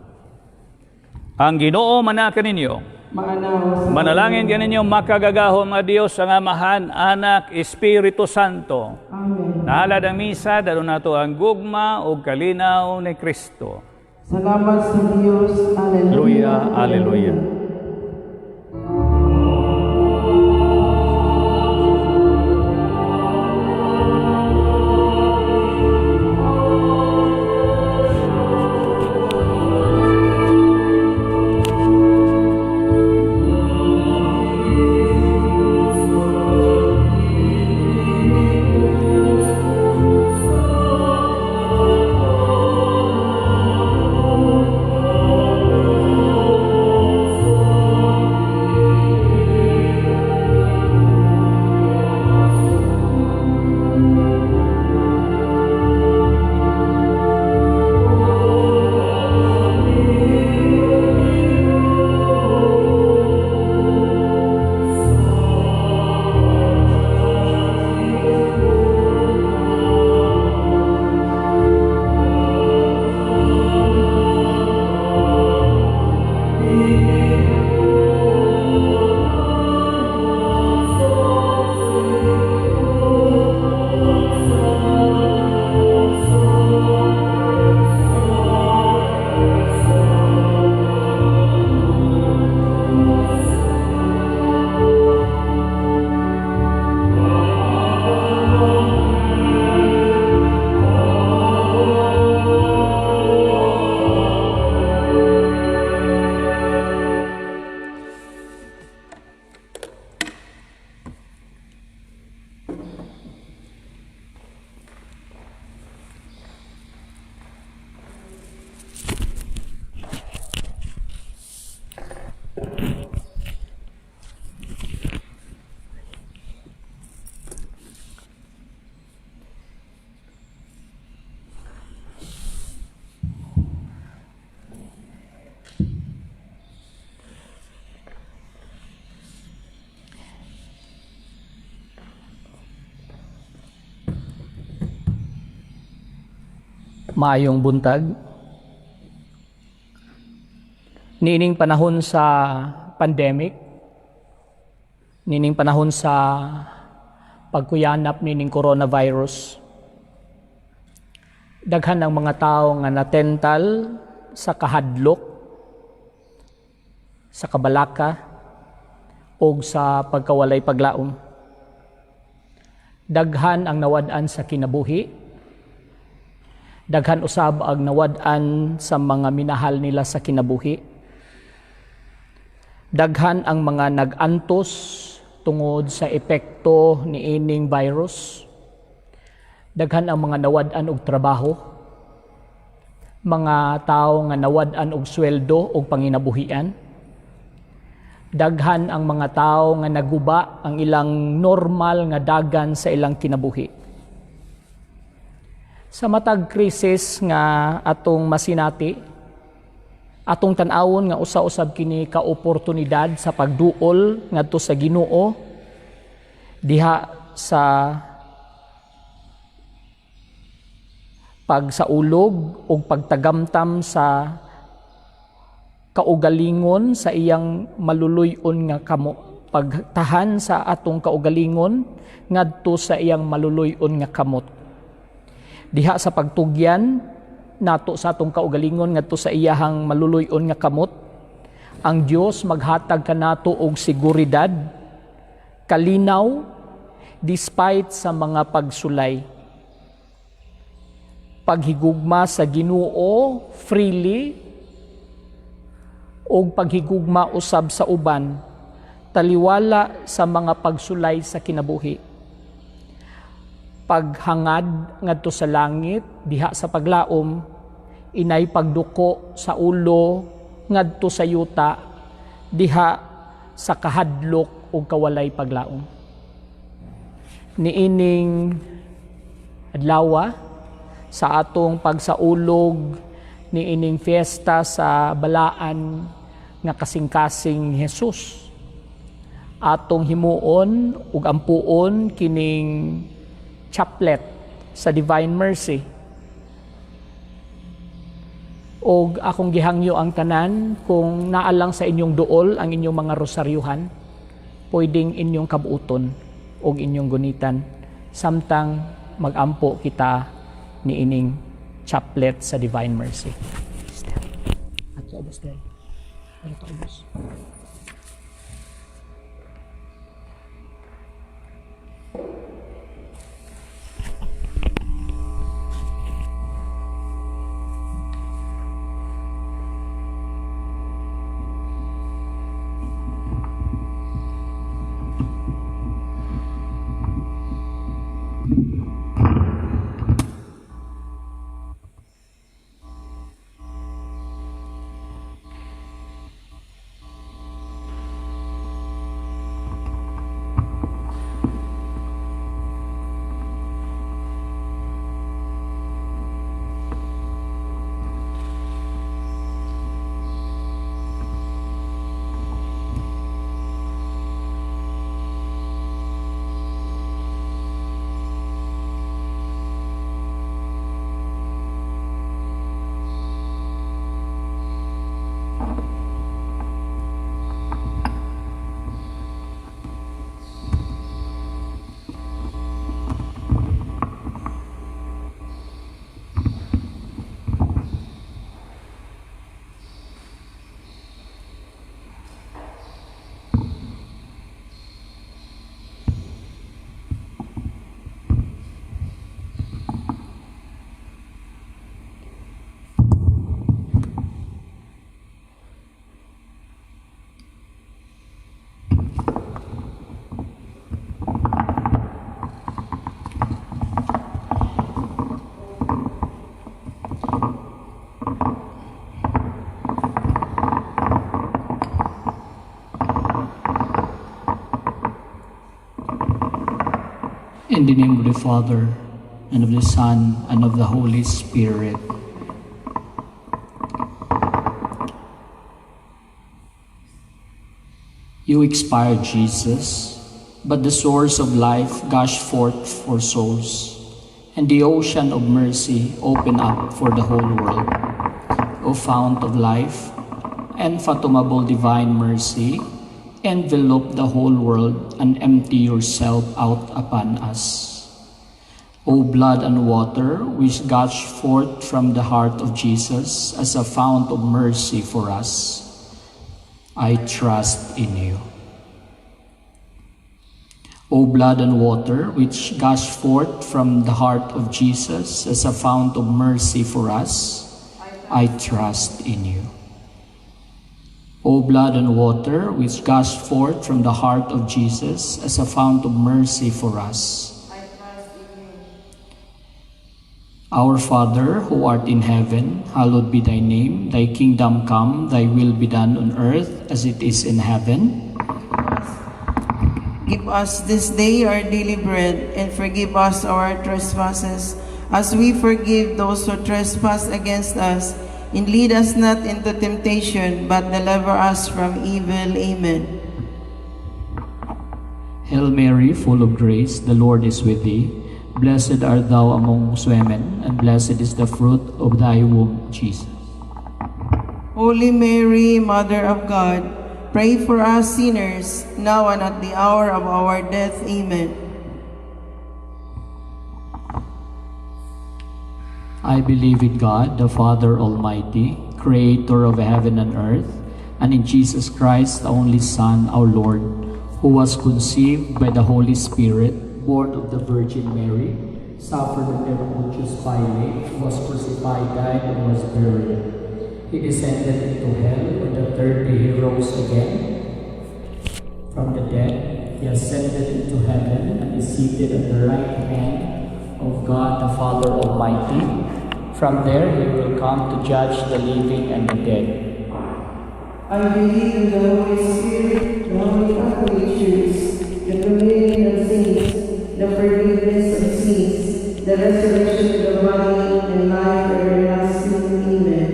Ang Ginoo manaa kaninyo. Maanaw sa Manalangin kaninyo makagagahom nga Dios ang Amahan, Anak, Espiritu Santo. Amen. Nahalad ang misa, dalo nato ang gugma ug kalinaw ni Kristo. Salamat sa Dios. Alleluia. Alleluia, alleluia. Maayong buntag. Niining panahon sa pandemic, niining panahon sa pagkuyanap niining coronavirus, daghan ang mga tao nga natental sa kahadlok, sa kabalaka, o sa pagkawalay paglaom. Daghan ang nawad-an sa kinabuhi. Daghan usab ang nawad-an sa mga minahal nila sa kinabuhi. Daghan ang mga nag-antos tungod sa epekto niining virus. Daghan ang mga nawad-an og trabaho. Mga tao nga nawad-an og sweldo og panginabuhian. Daghan ang mga tao nga naguba ang ilang normal nga dagan sa ilang kinabuhi. Sa matag krisis nga atong masinati, atong tan-awon nga usa-usab kini ka oportunidad sa pagduol ngadto sa Ginoo diha sa pagsaulog ug pagtagamtam sa kaugalingon sa iyang maluluy-on nga kamo, pagtahan sa atong kaugalingon ngadto sa iyang maluluy-on nga kamot. Diha sa pagtugyan nato sa atong kaugalingon ngadto sa iyahang maluluy-on nga kamot, ang Dios maghatag kanato og seguridad, kalinaw, despite sa mga pagsulay. Paghigugma sa Ginoo freely og paghigugma usab sa uban, taliwala sa mga pagsulay sa kinabuhi. Paghangad ngadto sa langit diha sa paglaom, inay pagduko sa ulo ngadto sa yuta diha sa kahadlok ug kawalay paglaom. Niining adlawa sa atong pagsaulog niining fiesta sa balaan nga kasing-kasing Jesus, atong himuon ug ampuon kining chaplet sa Divine Mercy. Og akong gihangyo ang tanan, kung naalang sa inyong duol ang inyong mga rosaryuhan, pwedeng inyong kabuuton og inyong gunitan samtang magampo kita niining chaplet sa Divine Mercy. Ato ubos dahil. Ato ubos. In the name of the Father, and of the Son, and of the Holy Spirit. You expired, Jesus, but the source of life gushed forth for souls. And the ocean of mercy open up for the whole world. O fount of life, unfathomable divine mercy, envelop the whole world and empty yourself out upon us. O blood and water, which gush forth from the heart of Jesus as a fount of mercy for us, I trust in you. O blood and water, which gush forth from the heart of Jesus as a fount of mercy for us, I trust in you. O blood and water, which gush forth from the heart of Jesus as a fount of mercy for us. Our Father, who art in heaven, hallowed be thy name. Thy kingdom come, thy will be done on earth as it is in heaven. Give us this day our daily bread, and forgive us our trespasses, as we forgive those who trespass against us. And lead us not into temptation, but deliver us from evil. Amen. Hail Mary, full of grace, the Lord is with thee. Blessed art thou amongst women, and blessed is the fruit of thy womb, Jesus. Holy Mary, Mother of God, pray for us sinners, now and at the hour of our death. Amen. I believe in God, the Father Almighty, creator of heaven and earth, and in Jesus Christ, the only Son, our Lord, who was conceived by the Holy Spirit, born of the Virgin Mary, suffered under Pontius Pilate, was crucified, died, and was buried. He descended into hell. On the third day he rose again from the dead. He ascended into heaven and is seated at the right hand of God the Father Almighty. From there he will come to judge the living and the dead. I believe in the Holy Spirit, the Holy Catholic Church, the communion of saints, the forgiveness of sins, the resurrection of the body, and life everlasting. Amen.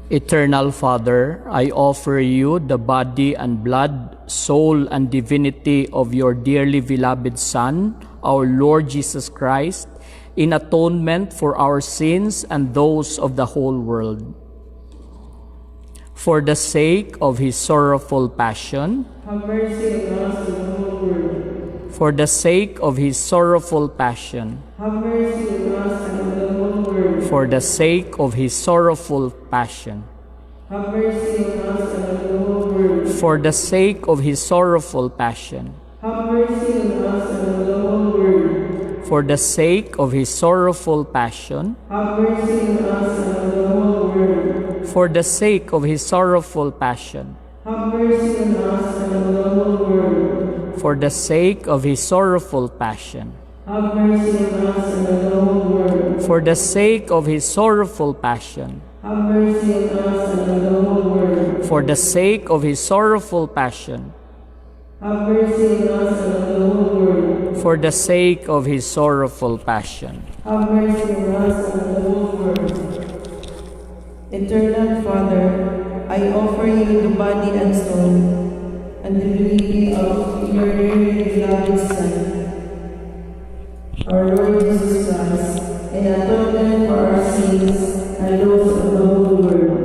Eternal Father, I offer you the body and blood, soul and divinity of your dearly beloved Son, our Lord Jesus Christ, in atonement for our sins and those of the whole world. For the sake of his sorrowful passion, have mercy on us and the whole world. For the sake of his sorrowful passion, have mercy on us and on the whole world. For the sake of his sorrowful passion, have mercy on us and on the whole world. For the sake of his sorrowful passion, have mercy on us and on the whole world. For the sake of his sorrowful passion, have mercy on us and on the whole world. For the sake of his sorrowful passion, have mercy on us and on the whole world. For the sake of his sorrowful passion, have mercy on us and on the whole world. For the sake of his sorrowful passion, have mercy on us and on the whole world. For the sake of his sorrowful passion, have mercy on us and on the whole world. For the sake of his sorrowful passion, have mercy on us and on the whole world. Eternal Father, I offer you the body and soul and the divinity of your dearly beloved Son, our Lord Jesus Christ, in atonement for our sins and those of the whole world.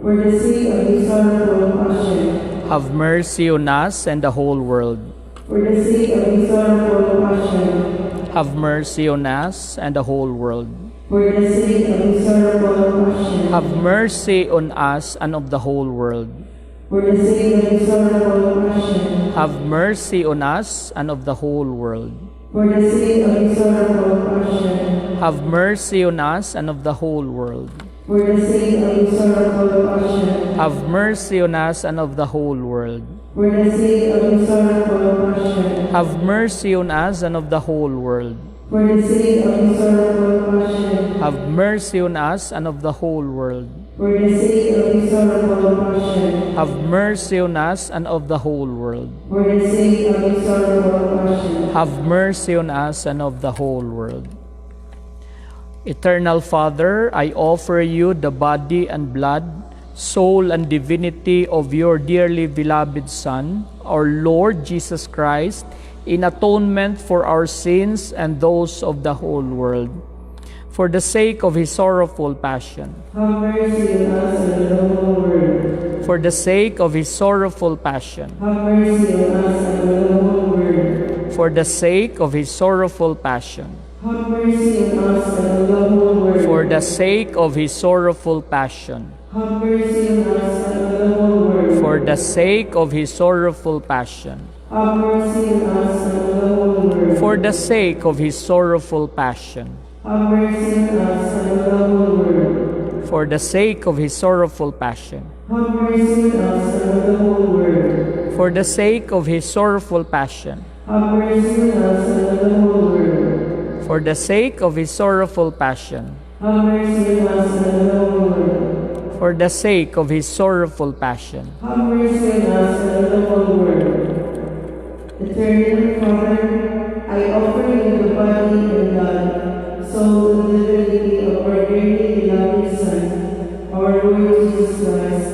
For the sake of his sorrowful passion, have mercy on us and the whole world. For the sake of his sorrowful passion, have mercy on us and the whole world. For the sake of his sorrowful passion, have mercy on us and of the whole world. For the sake of his sorrowful passion, have mercy on us and of the whole world. For the sake of his sorrowful passion, have mercy on us and of the whole world. For the sake of his sorrowful passion, have mercy on us and of the whole world. For the sake of his sorrowful passion, have mercy on us and of the whole world. For the sake of his sorrowful passion, have mercy on us and of the whole world. For the sake of his sorrowful passion, have mercy on us and of the whole world. For the sake of his sorrowful passion, have mercy on us and of the whole world. Eternal Father, I offer you the body and blood, soul, and divinity of your dearly beloved Son, our Lord Jesus Christ, in atonement for our sins and those of the whole world. For the sake of his sorrowful passion. Have mercy on us and the whole world. For the sake of his sorrowful passion. Have mercy on us and the whole world. For the sake of his sorrowful passion. Have mercy on us and the whole world. For the sake of his sorrowful passion. Have mercy on us and the whole world. For the sake of his sorrowful passion. Have mercy on us and the whole world. For the sake of his sorrowful passion. Have mercy on us and the whole world. For the sake of his sorrowful passion. Have mercy on us and the whole world. For the sake of his sorrowful passion. Have mercy on us and the whole world. For the sake of his sorrowful passion. Have mercy on us and the whole world. For the sake of his sorrowful passion. Have mercy on us and the whole world. Eternal Father, I offer you the body and blood, soul and divinity of our dearly beloved Son, our Lord Jesus Christ,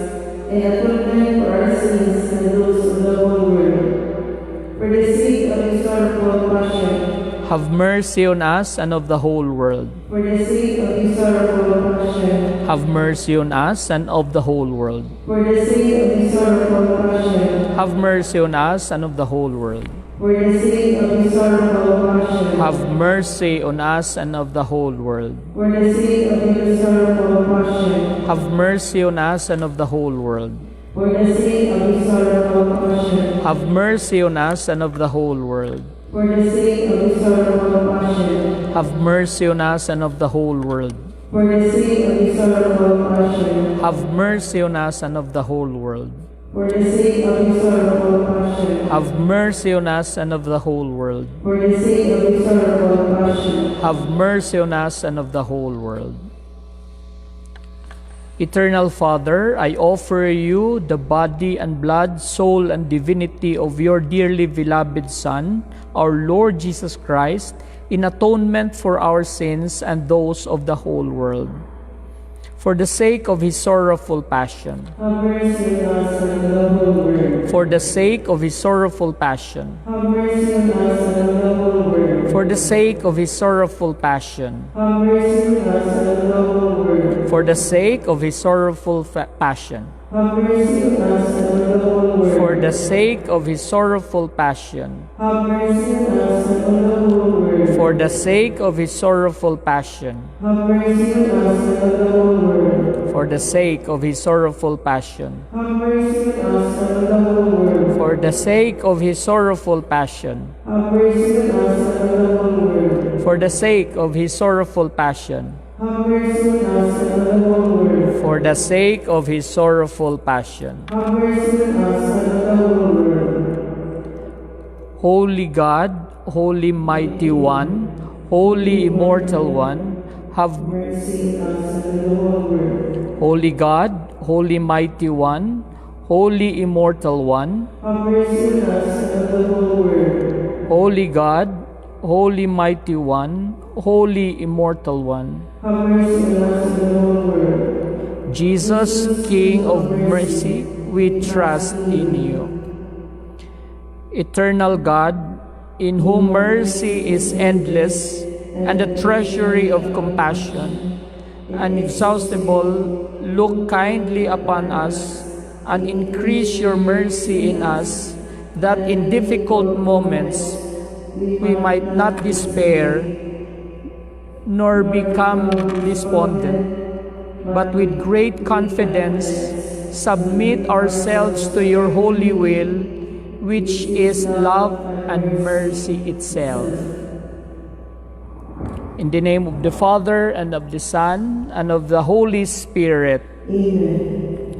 in atonement for our sins and those of the whole world. For the sake of his sorrowful passion, Have mercy on us and of the whole world. For the sake of his sorrowful passion, Have mercy on us and of the whole world. For the sake of his sorrowful passion, Have mercy on us and of the whole world. For the sake of his sorrowful passion, Have mercy on us and of the whole world. For the sake of his sorrowful passion, Have mercy on us and of the whole world. For the sake of his sorrowful passion, Have mercy on us and of the whole world. For the sake of his sorrowful passion, Have mercy on us and of the whole world. For the sake of his sorrowful passion, Have mercy on us and of the whole world. For the sake of his sorrowful passion, Have mercy on us and of the whole world. For the sake of his sorrowful passion, Have mercy on us and of the whole world. Eternal Father, I offer you the body and blood, soul and divinity of your dearly beloved Son, our Lord Jesus Christ, in atonement for our sins and those of the whole world. For the sake of his sorrowful passion, Have mercy on us and the whole world. For the sake of his sorrowful passion, Have mercy on us and the whole world. For the sake of his sorrowful passion, Have mercy on us and the whole world. For the sake of his sorrowful passion, Have mercy on us and the whole world. For the sake of his sorrowful passion, Have mercy on us and the whole world. For the sake of his sorrowful passion, Have mercy on us and the whole world. For the sake of his sorrowful passion, Have mercy on us and the whole world. For the sake of his sorrowful passion, Have mercy on us and the whole world. For the sake of his sorrowful passion, Have mercy on us and the whole world. For the sake of his sorrowful passion. Have mercy on us and the whole world. Holy God, Holy Mighty One, Holy Immortal One, have Mercy on us and the whole world. Holy God, Holy Mighty One, Holy Immortal One, Have mercy on us and the whole world. Holy God, Holy Mighty One, Holy Immortal One, Have mercy on us and the whole world. Jesus, King of mercy, we trust in you. Eternal God, in whom mercy is endless and the treasury of compassion, inexhaustible, look kindly upon us and increase your mercy in us, that in difficult moments we might not despair nor become despondent, but with great confidence submit ourselves to your holy will, which is love and mercy itself. In the name of the Father, and of the Son, and of the Holy Spirit. Amen.